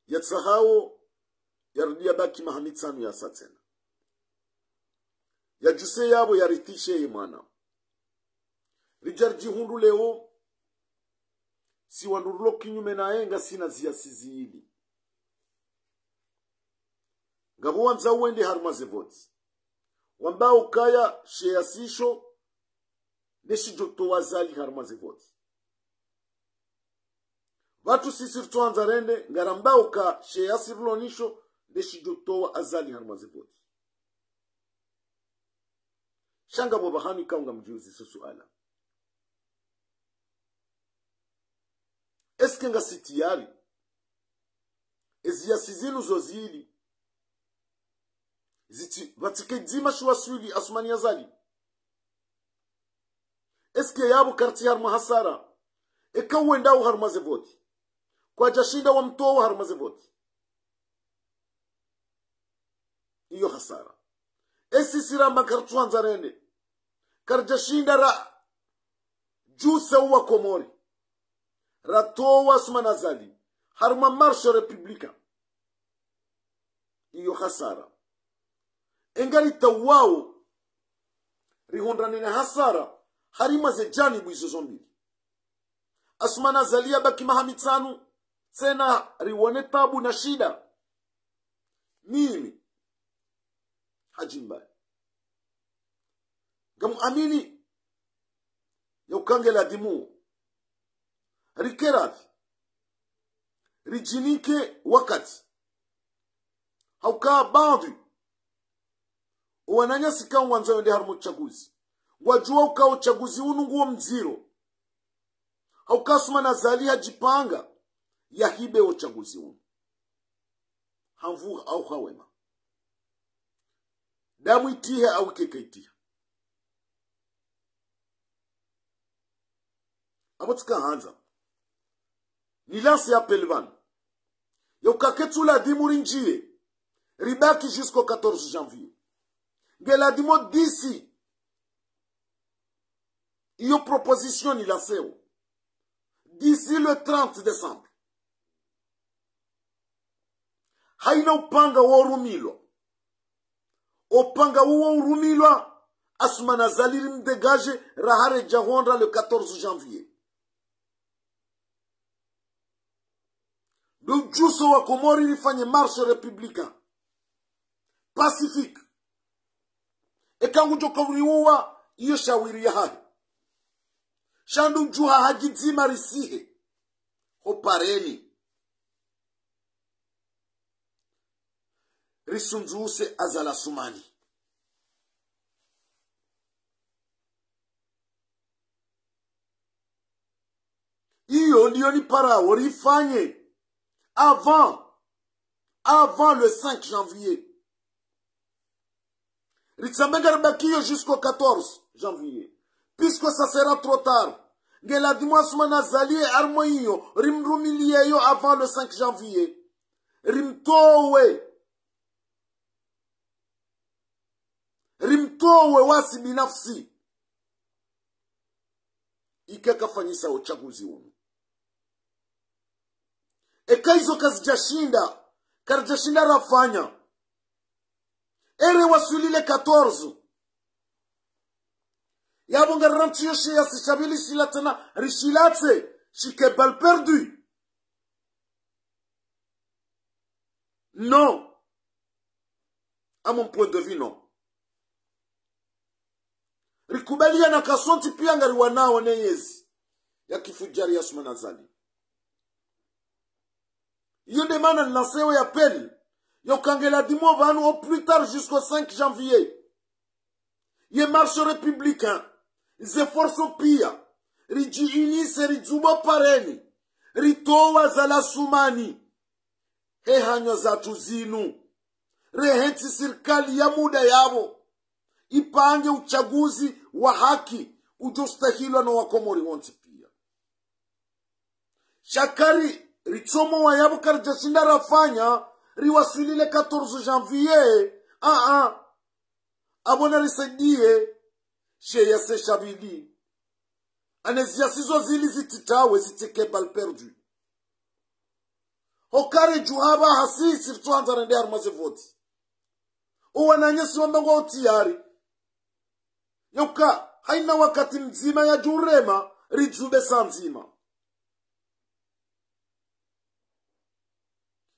Yatsahao yarudi yabaki maha mitsanu yasa tsena. Yadjuse yapvo yarithishe ye mwana. Ridja ridjihundru leo, si wandru rilo kinyume naye ngasina ziasi zili. Ngapvo wandzao wende harumwa ze voti. wamba ukaya she yasisho nde shidjo towa Azali harumwa ze voti. Pvatsu sisi ritsuhandza rende, ngaramba uka she yasi rilo nisho nde shidjo towa Azali harumwa ze voti. Sha ngapvo pvahanu ikao ngamdjiuziso suala. Est-ce que ngasi tayari ezi yasi zinu zo zili zitsi, pvatsike dzima shiwaswili Assoumani Azali? Est-ce que yapvo karitsi harumwa hasara? Eka wendao harumwa ze voti, kwadjashinda wamtowa harumwa ze voti, iyo hasara. Esi siramba karitsuhandza rende, karidjashinda radjuse uwa Komori, ratowa Assoumani Azali harumwa marche républicaine, iyo hasara. Engari tawao rihundrane na hasara harumwa ze janibu izo zo mbili. Assoumani Azali yabaki maha mitsanu tsena, riwone tabu na shida. Mimi Hadji Mbae ngamuamini ya uka nge ladhimu rike radhi, ridjinike wakati. Hauka baadhwi owananyasi ikao ngwandzo wende harumwa utsaguzi, ngwadjuwa uka utsaguzi unu nguwo mdziro. Hauka Assoumani Azali hadjipanga yahibe utsaguzi unu, ha nvuu au ha wema, damu itihe au keka itiha. Apvo tsika handza nilanse appel pvanu, ya uka ketsu ladhimu rindjiye, ribaki jusqu'au quatorze janvier. Nge ladhimu d'ici, iyo proposition nilanseo, d'ici le trente décembre, haina upanga wo urumilwa, opanga uwo urumilwa, Assoumani Azali rimdégagé, raha redja hondra le quatorze janvier. Ndo udjuso wa Komori rifanye marche républicaine pacifique. Eka ngudjo ka uriuwa, iyo shawiri yahahe. Sha ndo udjuha hadjidzima risihe ho pareni, risundzuse Azali Assoumani. Iyo ndiyo niparao rifanye avant, avant le cinq janvier. Ritsambe ngaribakiyo jusqu'au quatorze janvier, puisque ça sera trop tard. Nge ladhimu Assoumani Azali ye armée iyo rimrumiliyeyo avant le cinq janvier. Rimtowe, rimtowe wasi binafsi, ike kafanyisa utsaguzi unu. Eka izo kazidjashinda, karidjashinda rafanya, ere waswili le quatorze, yapvo ngarirantsiyo she yasi sha pvili shila tsena, rishilatse, shike balle perdue. Non. À mon point de vue, non. Rikubaliana ka sontsi piya ngariwanao ne yezi ya kifudjari ya Assoumani Azali. Iyo nde mana nilanseo ye appel ya uka nge ladhimu pvanu au plus tard jusqu'au cinq janvier, ye marche républicaine, ze forces piya, ridji unisse, ridzubo pareni, ritowa Azali Assoumani he hanywa zatru zinu, rehentsi sirikali ya muda yapvo, ipange utsaguzi wa haki udjo stahilwa no wakomori wontsi piya. Sha kari ritsomowa yapvo karidjashinda rafanya, riwaswili le quatorze janvier, a a, apvo narisaidiye she yasi sha pvili. Ane zi yasi zo zili zitsitawe, zitsike balle perdue. Hokari djuhaba hasi sirtsuhandza rende harumwa ze voti. Owananyasi wamba ngwao tayari ya uka haina wakati mdzima yadjurema, ridzube sa ndzima.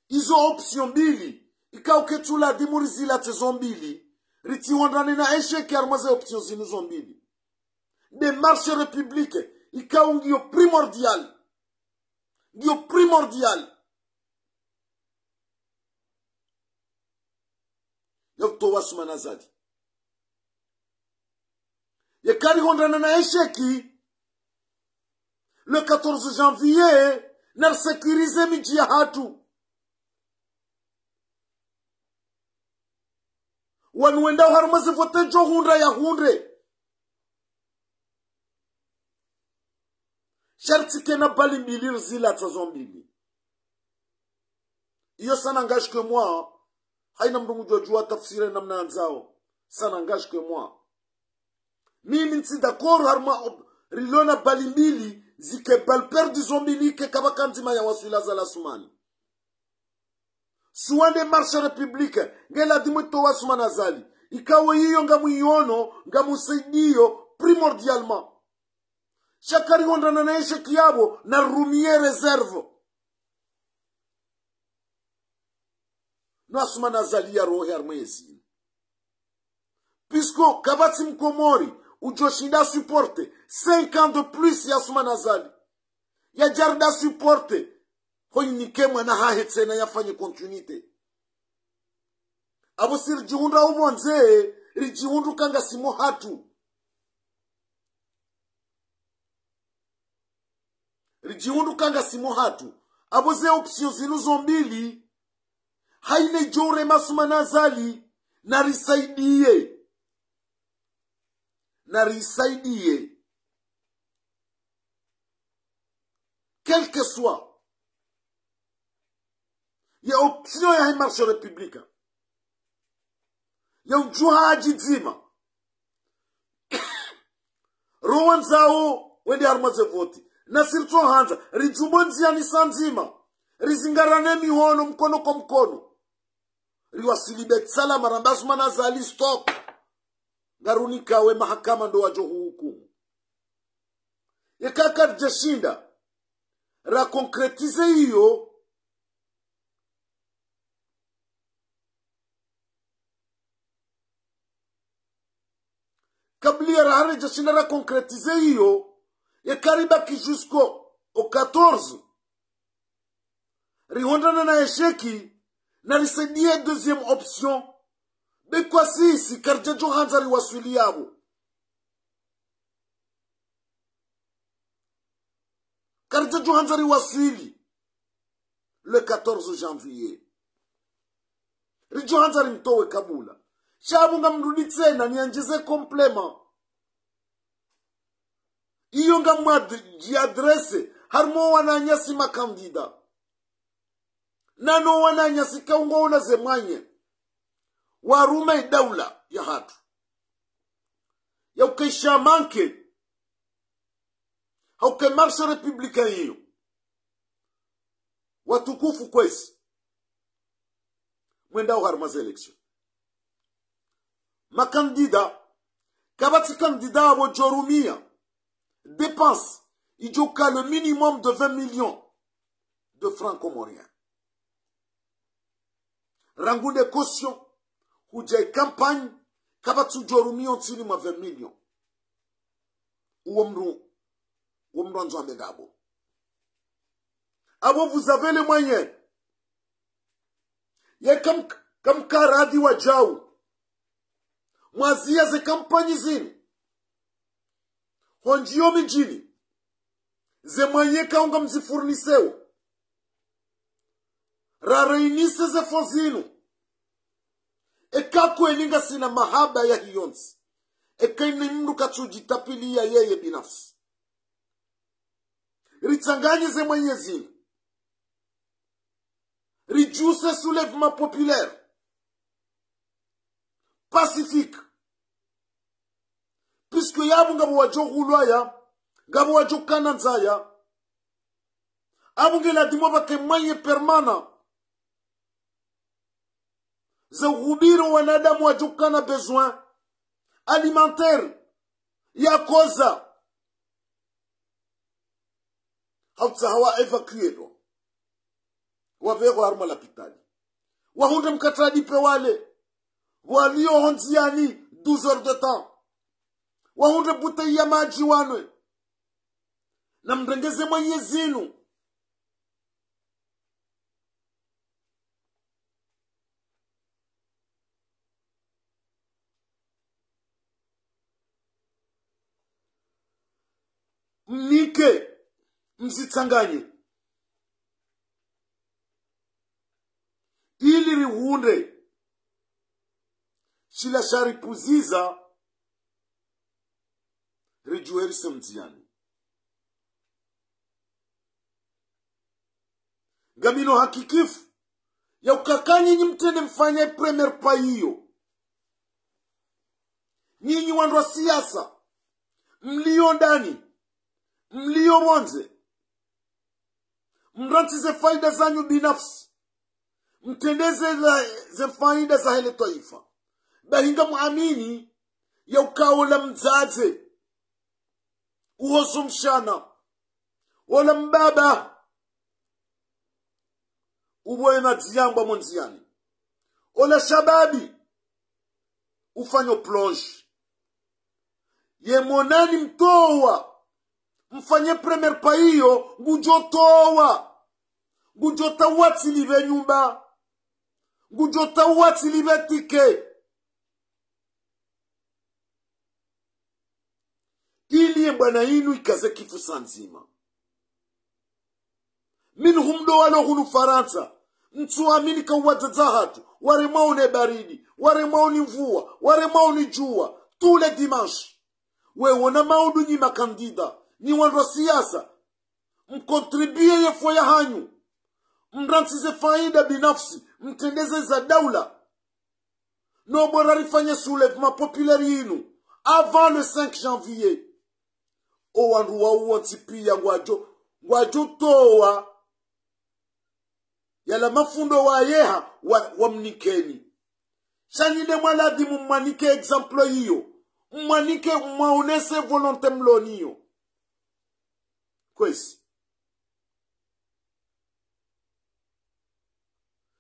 Izo option mbili, ikao ketsu ladhimu rizilatse zo mbili, Ritsi hondane na échec harumwa ze options zinu zo mbili. Démarche république, ikao ngiyo primordial. Ngiyo primordial. Ya utowa Assoumani Azali. Yeka rihondana na échec, le quatorze janvier, nari sécuriser midji yahatru. Wanu wendao harumwa ze vote djo hundra ya hundre. Sha ritsi kena bali mbili rizilatsa zo mbili. Iyo ça n'engage que moi. Haina mndru ngudjo djuwa tafsiri namna yandzao. Ça n'engage que moi. Mimi ntsi d'accord harumwa op-, rilona bali mbili, zike bali perdu zo mbili, ike kapvaka ndzima ya waswili Azali Assoumani. Suwa démarche république, nge ladhimu itowa Assoumani Azali. Ikao iyo ngamwiyono, ngamusaidiyo primordialement. Sha eka rihondana na échec yapvo, narirumiye réserve. No Assoumani Azali yarohe harumwa yezinu. Puisque kapvatsi mkomori udjo shinda supporter cinq ans de plus ya Assoumani Azali. Yadja ridja supporter, ho yinike mwana hahe tsena yafanye continuité. Apvo si ridjihundra upvondze, ridjihundru ka ngasi mwahatru. Ridjihundru ka ngasi mwahatru. Apvo ze options zinu zo mbili, haina idjo urema Assoumani Azali, narisaidiye. Narisaidiye. Quel que soit ye option yahe marche république, ya udjuha adjidzima. Ro wandzao wende harumwa ze vote. Nasi ritso handza, ridjumbo ndziyani sa ndzima. Rizingarane mihono, mkono kwa mkono. Riwaswili Beit Salam, ramba Assoumani Azali stop. Ngarunikao ye mahakama ndo wadjo huhukumu. Yeka karidja shinda ra concrétiser iyo, kabla ya raha ridja shinda ra concrétiser iyo, yeka ribaki jusqu'au, au quatorze, rihondana na échec, narisaidiye deuxième option. Be kwasisi, karidja djo handza riwaswili yapvo. Karidja djo handza riwaswili le quatorze janvier. Ridjo handza rimtowe kabula. Sha apvo ngamrudi tsena niyandjize complément. Iyo ngamwadjiadresse harumwa wananyasi makandida. Nano wananyasi kaungo una ze mwanye. Waruma idaula yahatru. Ya ukaisha manke. Hauka marche républicaine iyo. Watukufu kwezi. Mwendao harumwa ze élection. Makandida, kapvatsi kandida apvo djo rumiya dépense idjo ka le minimum de vingt millions de francs comoriens. Rangu ne caution, hudja ye campagne, kapvatsu djo rumiya ntsini mwa vingt millions. Uwo mndru, uwo mndru andzo ambe ndapvo. Apvo vous avez les moyens. Ye kam-, kamkaradhi wadjau. Mwaziya ze campagne zinu. Hondjiyo midjini. Ze mwanye kaunga mzifournissewo. Ra réunisse ze fonds zinu. Eka kweli ngasina mahaba ya hiyontsi. Eka ini mndru katsudjitapiliya yeye binafsi. Ritsanganye ze mwanye zinu. Ridjuse soulèvement populaire. Pacifique. Puisque yapvo ngapvo wadjo hulwaya, ngapvo wadjo kana ndzaya. Apvo nge ladhimu pvake mwanye permanent. Ze hubiro wanadamu wadjo kana besoin alimentaire ya koza. Hautsaha wa évacuer ndo. Wapvehwa harumwa lapitali. Wahundre mkatra dipe wale. Walio hondziani, douze heures de temps. Wahundre bouteille ya madji wanwe. Na mrengeze mwenye zinu. Mnike, mzitsanganye. Ili rihundre shila sharipvuziza, ridjuwe rise mdziyani. Ngamina hakikifu ya ukaya nyinyi mtrende mfanye premier pas iyo. Nyinyi wandru wa siasa, mlio ndani, mlio pvondze, mrantsi ze faida zanyu binafsi, mtrende ze la, ze faida zahe le twaifa. Bahi ngamwamini ya ukaya ola mdzadze, uhozo mshana, ola mbaba, upvo ena dziyambwa mo ndziyani. Ola shababi, ufanyo plonge. Ye monani mtowa, mfanye premier pas iyo, ngudjo towa. Ngudjo tawa tsi lipve nyumba. Ngudjo tawa tsi lipve ticket. Ili ye mbwana inu ikaze kifu sa ndzima. Minhum ndo walo hunu Farantsa. Ntsu amini ka wadzadze hatru, waremwao ne baridi, waremwao ni mvua, waremwao ni djuwa, tous les dimanches. Wewe na maudu nyi makandida, nyi wandru wa siasa, mcontribuer ye fo ya hanyu. Mrantsi ze faida binafsi, mtrende ze za daula. No bora rifanye soulèvement populaire inu avant le cinq janvier. O wandru wao wontsi pia ngwadjo, ngwadjo towa yala mafundo wayeha wa, wamnikeni. Sha nyi nde mwaladhimu mwanike exemple iyo. Mwanike, mwaonese volonté mlo nayo. Kwezi.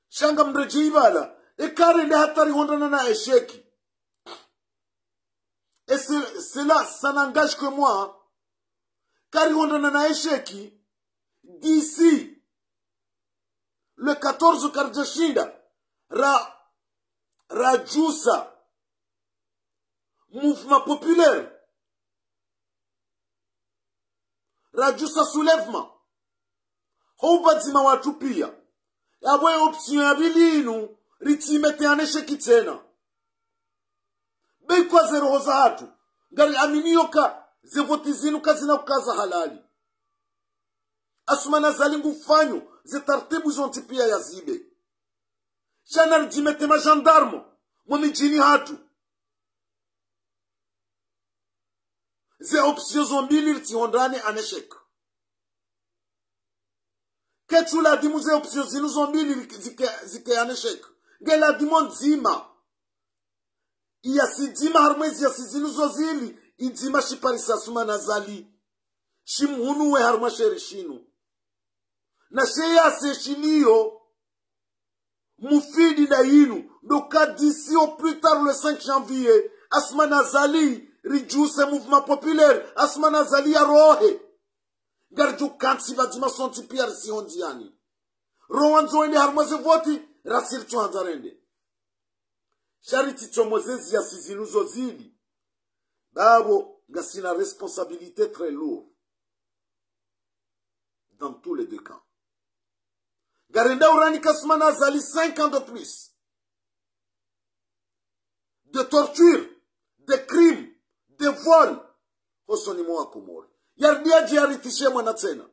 Sha ngamredjeyi pvala, eka rende hata rihundrana na échec. Et c'est, c'est là, ça n'engage que moi. Eka rihundrana na échec, d'ici le quatorze karidjashinda ra, radjusa mouvement populaire. Radjusa soulèvement. Ho upvadzima watru pia. Yapvo ye option ya pvili inu, ritsi imete en échec tsena. Be ikao ze roho za hatru, ngariaminio ka ze voti zinu kazina uka za halali. Assoumani Azali ngufanyo ze taratibu zontsi pia yazibe. Sha naridjimete magendarme mo midjini hatru. Ze option zo mbili ritsi hundrane en échec. Ketsu ladhimu ze option zinu zo mbili zike, zike en échec. Nge ladhimu ndzima iya sidzima harumwa ezi ya sizinu zo zili, idzima shiparisa Assoumani Azali, shimhunuwe harumwa she ri shinu. Na she yase shiliyo mufidi nda yinu, ndo ka d'ici au plus tard le cinq janvier, Assoumani Azali ridjuse mouvement populaire, Assoumani Azali yarohe. Ngaridjo kantsi pvadzima sontsi pia risi ho ndziyani. Ro wandzo wende harumwa ze voti, rasi ritsu handza rende. Sha ritsi tsomo ze ezi ya sizinu zo zili. Bapvo ngasina responsabilité très lourde dans tous les deux camps. Ngarenda uranika Assoumani Azali cinq ans de plus de torture, de crime, de vol, hosoni mwa Wakomori. Yaridi yadje yaritishe mwana tsena.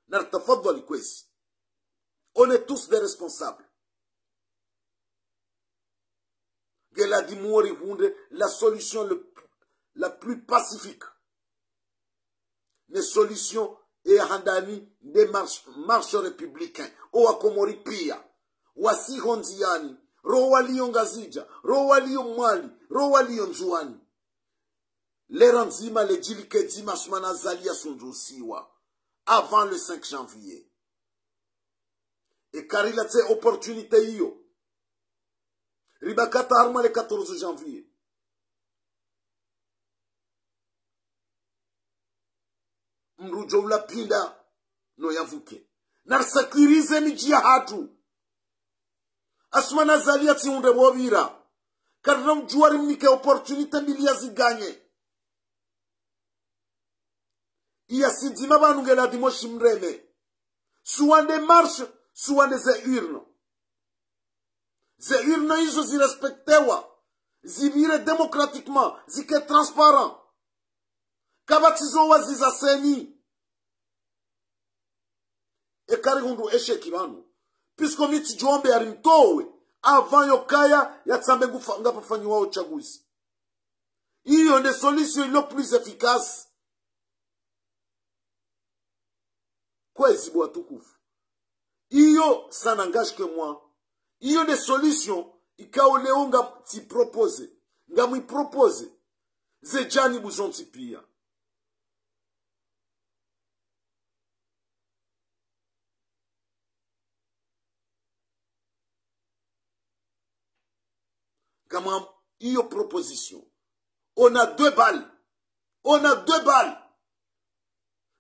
Naritafadhwali kwezi. On est tous des responsables. Nge ladhimu wo rihundre la solution le, la plus pacifique. Ne solution ya handani nde marche, marche républicain. O Wakomori pia wasi ho ndziyani, ro waliyo Ngazidja, ro waliyo Mwali, ro waliyo Ndzuwani. Lera ndzima, le djili ke dzima Assoumani Azali yasundzusiwa avant le cinq janvier. Eka rilatse opportunité iyo, Ribaki hata harumwa le quatorze janvier. Mdru djo ula pinda no yavuke. Na risécuriser midji yahatru. Assoumani Azali yatsihundre pvo pvira. Karina udjuwa rimnike opportunité mbili yaziganye. Iya si ndzima pvanu nge ladhimu shimreme. Soit nde marche, soit nde ze urne. Ze urne izo zirespectewa, zipvire démocratiquement, zike transparent. Kapvatsi zo waziza CENI. Eka rihundru échec pvanu. Puisque mi tsidjombe yarimtowe, avant yokaya, yatsambe ngufa-, ngapvafanyiwa uchaguzi. Iyo nde solution ilo plus efficace. Kwezi bo watukufu. Iyo, ça n'engage que moi. Iyo nde solution ikao leo ngamtsi proposer. Ngamwi proposer. Ze janibu zontsi pia. Ngamwa iyo proposition. On a deux balles. On a deux balles.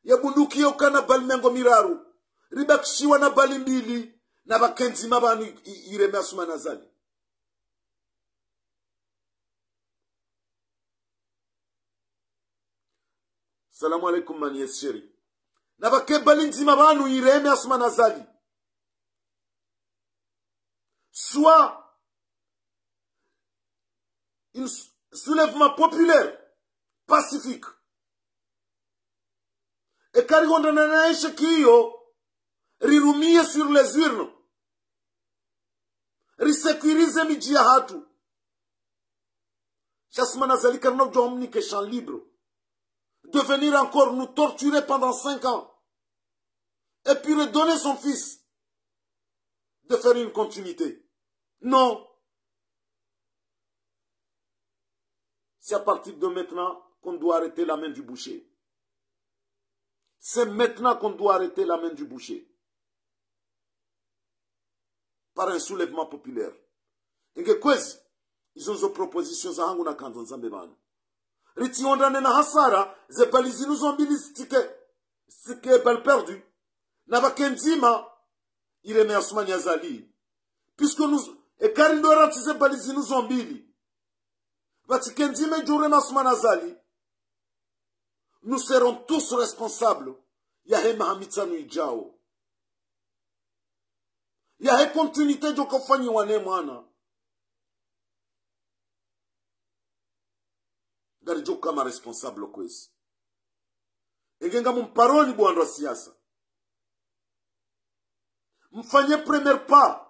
Ye bunduki yo kana balles mengo miraru. Ribakishiwa na balles mbili. Na pvake ndzima pvanu i-, i-, ireme Assoumani Azali. Salamu alaikum, Manies Chéri. Na pvake balles ndzima pvanu ireme Assoumani Azali. Soit un s-, soulèvement populaire, pacifique. Eka rihondana na échec iyo, rirumiye sur les urnes. Risécuriser midji yahatru. Sha Assoumani Azali karina udjo mnike champ libre de venir encore nous torturer pendant cinq ans. Et puis redonner son fils de faire une continuité. Non. C'est à partir de maintenant qu'on doit arrêter la main du boucher. C'est maintenant qu'on doit arrêter la main du boucher. Par un soulèvement populaire. Inge kwezi, izo nzo propositions zahangu na kandza nzambe pvanu. Ritsihondane na hasara, ze balles zinu zo mbili zitsike, zitsike balles perdues. Na pvake ndzima, ireme Assoumani Azali. Puisque nous, eka rindo rantsi ze balles zinu zo mbili. Pvatsike ndzima idjo reme Assoumani Azali. Nous serons tous responsables. Yahe maha mitsanu idjao. Yahe continuité idjo kafanyiwa ne mwana. Ngaridjo kama responsable kwezi. Inge ngamumparoni bo wandru wa siasa. Mfanye premier pas.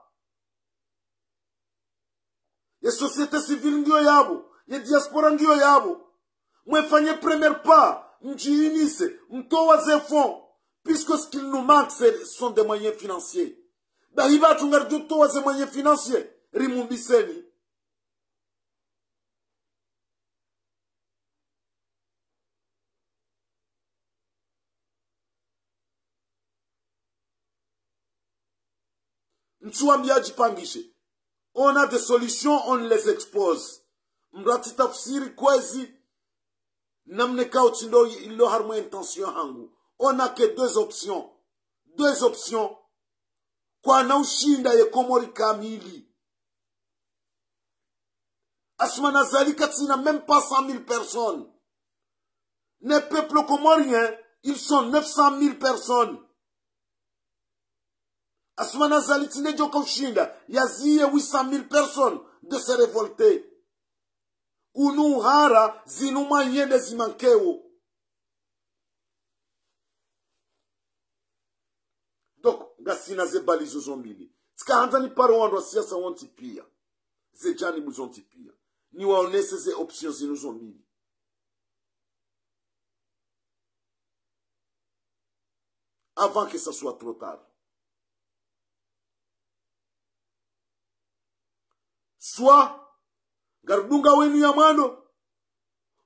Ye société civile ngiyo yapvo, ye diaspora ngiyo yapvo. Mwefanye premier pas, mdji unisse, mtowa ze fonds, puisque ce qu'il nous manque, ce sont des moyens financiers. Bahi pvatsu ngaridjo towa ze moyens financiers, rimumbiseni. Ntsuwambiya adjipangishe. On a des solutions, on les expose. Mdru atsi tafsiri kwezi namna ikao tsi ndo ilo harumwa intention hangu. On a que deux options. Deux options. Kwana ushinda ye Komori kamili. Assoumani Azali katsina même pas cent mille personnes. Ne peuple comorien, ils sont neuf cent mille personnes. Assoumani Azali tsi nde djo ka ushinda yaziye huit cent mille personnes de se révolter. Unu uhara zinu moyens nde zimankewo. Donc, ngasina ze balles izo zo mbili. Tsika handza nipare wandru wa siasa wontsi pia. Ze janibu zontsi pia. Niwaonese ze options zinu zo mbili. Avant que ça soit trop tard. Soit, ngaridunga wenu ya mwando,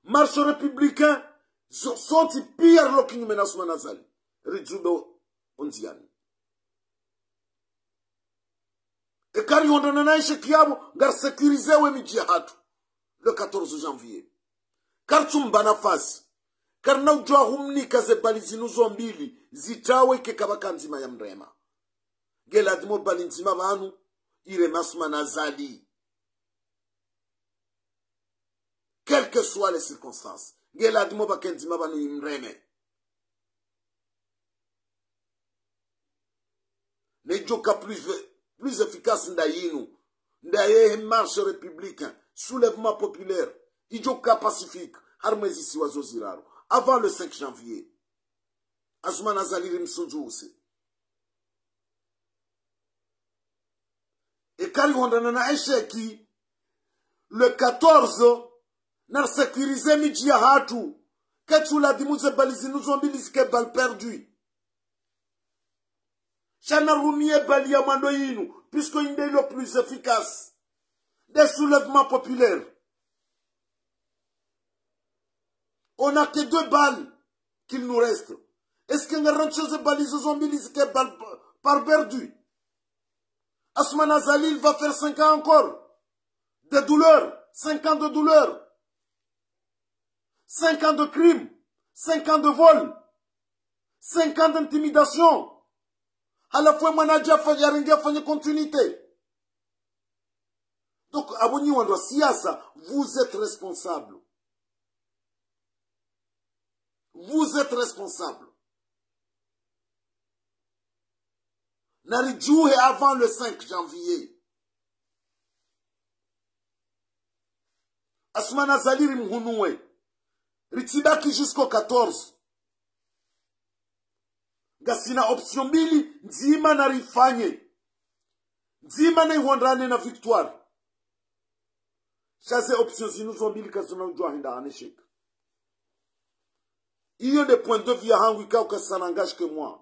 marche républicain, zo-, sontsi pia rilo kinyume na Assoumani Azali, ridzube o ndziani. Eka rihundrana na échec yapvo, ngari sécuriser ye midji yahatru. Le quatorze janvier. Karitsumba nafasi. Karina udjuwa humnika ze bali zinu zo mbili, zitrawe eka kapvaka ndzima ya mrema. Nge ladhimu bali ndzima pvanu, ireme Assoumani Azali. Quelles que soient les circonstances. Nge ladhimu pvake ndzima pvanu imreme. Ne idjo ka plus, plus efficace nda yinu. Nda yehe marche républicain, soulèvement populaire. Idjo ka pacifique. Harimwa ezi siwa zo ziraru. Avant le cinq janvier. Assoumani Azali rimsundjuse. Eka rihundrana na échec, le quatorze, nari sécuriser midji yahatru. Ketsu ladhimu ze bali zinu zo mbili zike bal perdu. Sha narumiye bali ya mwando yinu, puisque inde le plus efficace. Des soulèvements populaires. On n'a que deux balles qu'il nous reste. Est-ce que ngarantse ze bali zo zo mbili zike bal par perdu? Assoumani Azali, il va faire cinq ans encore. De douleur. Cinq ans de douleur. Cinq ans de crime. Cinq ans de vol. Cinq ans d'intimidation. Halafu ye mwana adje afanye, yarenge afanye continuité. Donc, apvo nyi wandru wa siasa, vous êtes responsables. Vous êtes responsables. Nari djuhe avant le cinq janvier. Assoumani Azali rimhunuwe. Ritsibaki jusqu'au quatorze. Ngasina option mbili, ndzima nari fanye. Ndzima na ihundrane na victoire. Sha ze option zinu zo mbili kazina udjuwa hindra hane échec. Iyo nde point de vue yahangu ikao kasa n'engage que moi.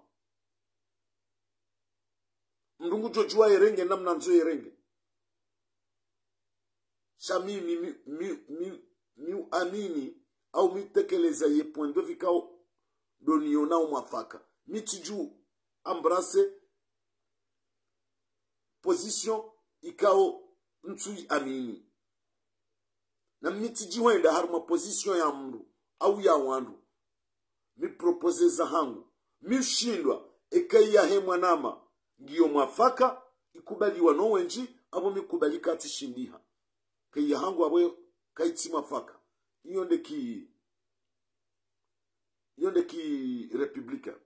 Mndru ngudjo djuwa yerenge namna ndzo yerenge. Sha mi, mi, mi, mi, mi, mi uamini, au mi utekeleza ye point de vue ikao ndo niyonao mwafaka. Mi tsidju embrasser position ikao ntsu iamini. Na mi tsidji hwenda harimwa position ya mndru, au ya wandru. Mi proposer zahangu. Mi ushindwa, eka iya he mwanama ngiyo mwafaka, ikubaliwa no wendji, apvo mi kubali katsi shindiha. Eka iya hangu apvo kaitsi mwafaka. Iyo nde ki, iyo nde ki républicain.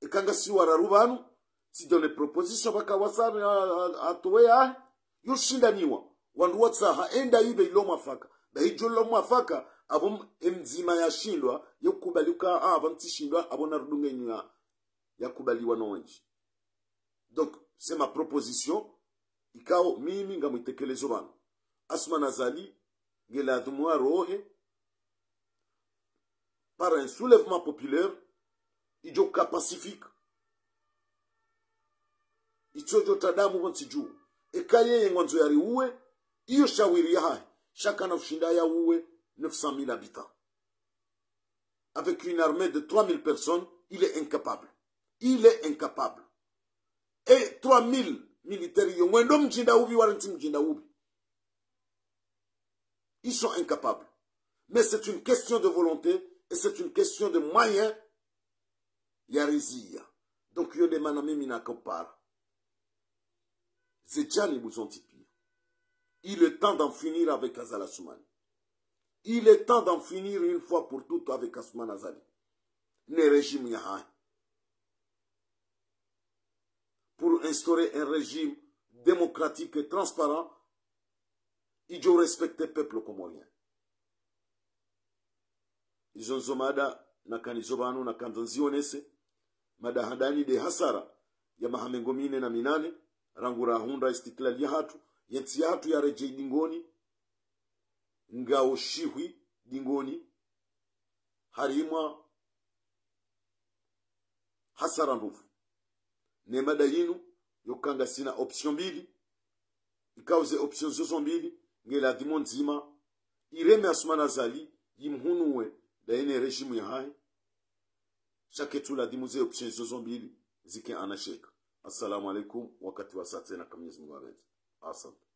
Eka ngasi wararu pvanu, tsi donner proposition pvaka Ouattara a, a, atowe yahe, yo shindaniwa. Wandru watsaha, enda ibe ilo mwafaka. Ba idjo ilo mwafaka, apvo m-, emdzima yashindwa, yo kubali uka, ah, apvo ntsi shindwa, apvo narudunge nyu ya, yakubaliwa no wendji. Donc, c'est ma proposition, ikao mimi ngamwitekelezo pvanu. Assoumani Azali, nge ladhimu arohe, par un soulèvement populaire, idjo ka pacifique. Itsodjo tra damu pvontsi dju. Eka yeye ngwandzo yari uwe, iyo shawiri yahahe, sha kana ushinda ya uwe neuf cent mille habitants. Avec une armée de trois mille personnes, il est incapable. Il est incapable. Et trois mille militaires, iyo ngwendo mdjinda ubi, wala ntsi mdjinda ubi. Ils sont incapables. Mais c'est une question de volonté et c'est une question de moyens ya riziya. Donc, iyo nde mana mimi nakopara. Ze djanibu zontsi pia. Il est temps d'en finir avec Azali Assoumani. Il est temps d'en finir une fois pour toutes avec Assoumani Azali. Ne régime yahahe. Pour instaurer un régime démocratique et transparent, idjo respecter peuple comorien. Izo ndzo mada nakana nazo pvanu nakandzo nzionese. Mada handani nde hasara ya maha mengo mine na minane, rangu rahundra istiklali yahatru, yentsi yahatru yaredjei dingoni, ngao shihwi dingoni, harimwa hasara ndupvu. Ne mada yinu, yoka ngasina option mbili, ikao ze option zozo mbili, nge ladhimu ndzima, ireme Assoumani Azali, yimhunuwe, ndaye ne régime yahahe, sha ketsu ladhimu ze option zozo mbili, zike en échec. Assalamu alaikum, wakati wasa tsena ka Mwenyezi Mungu yapvendze. Asante.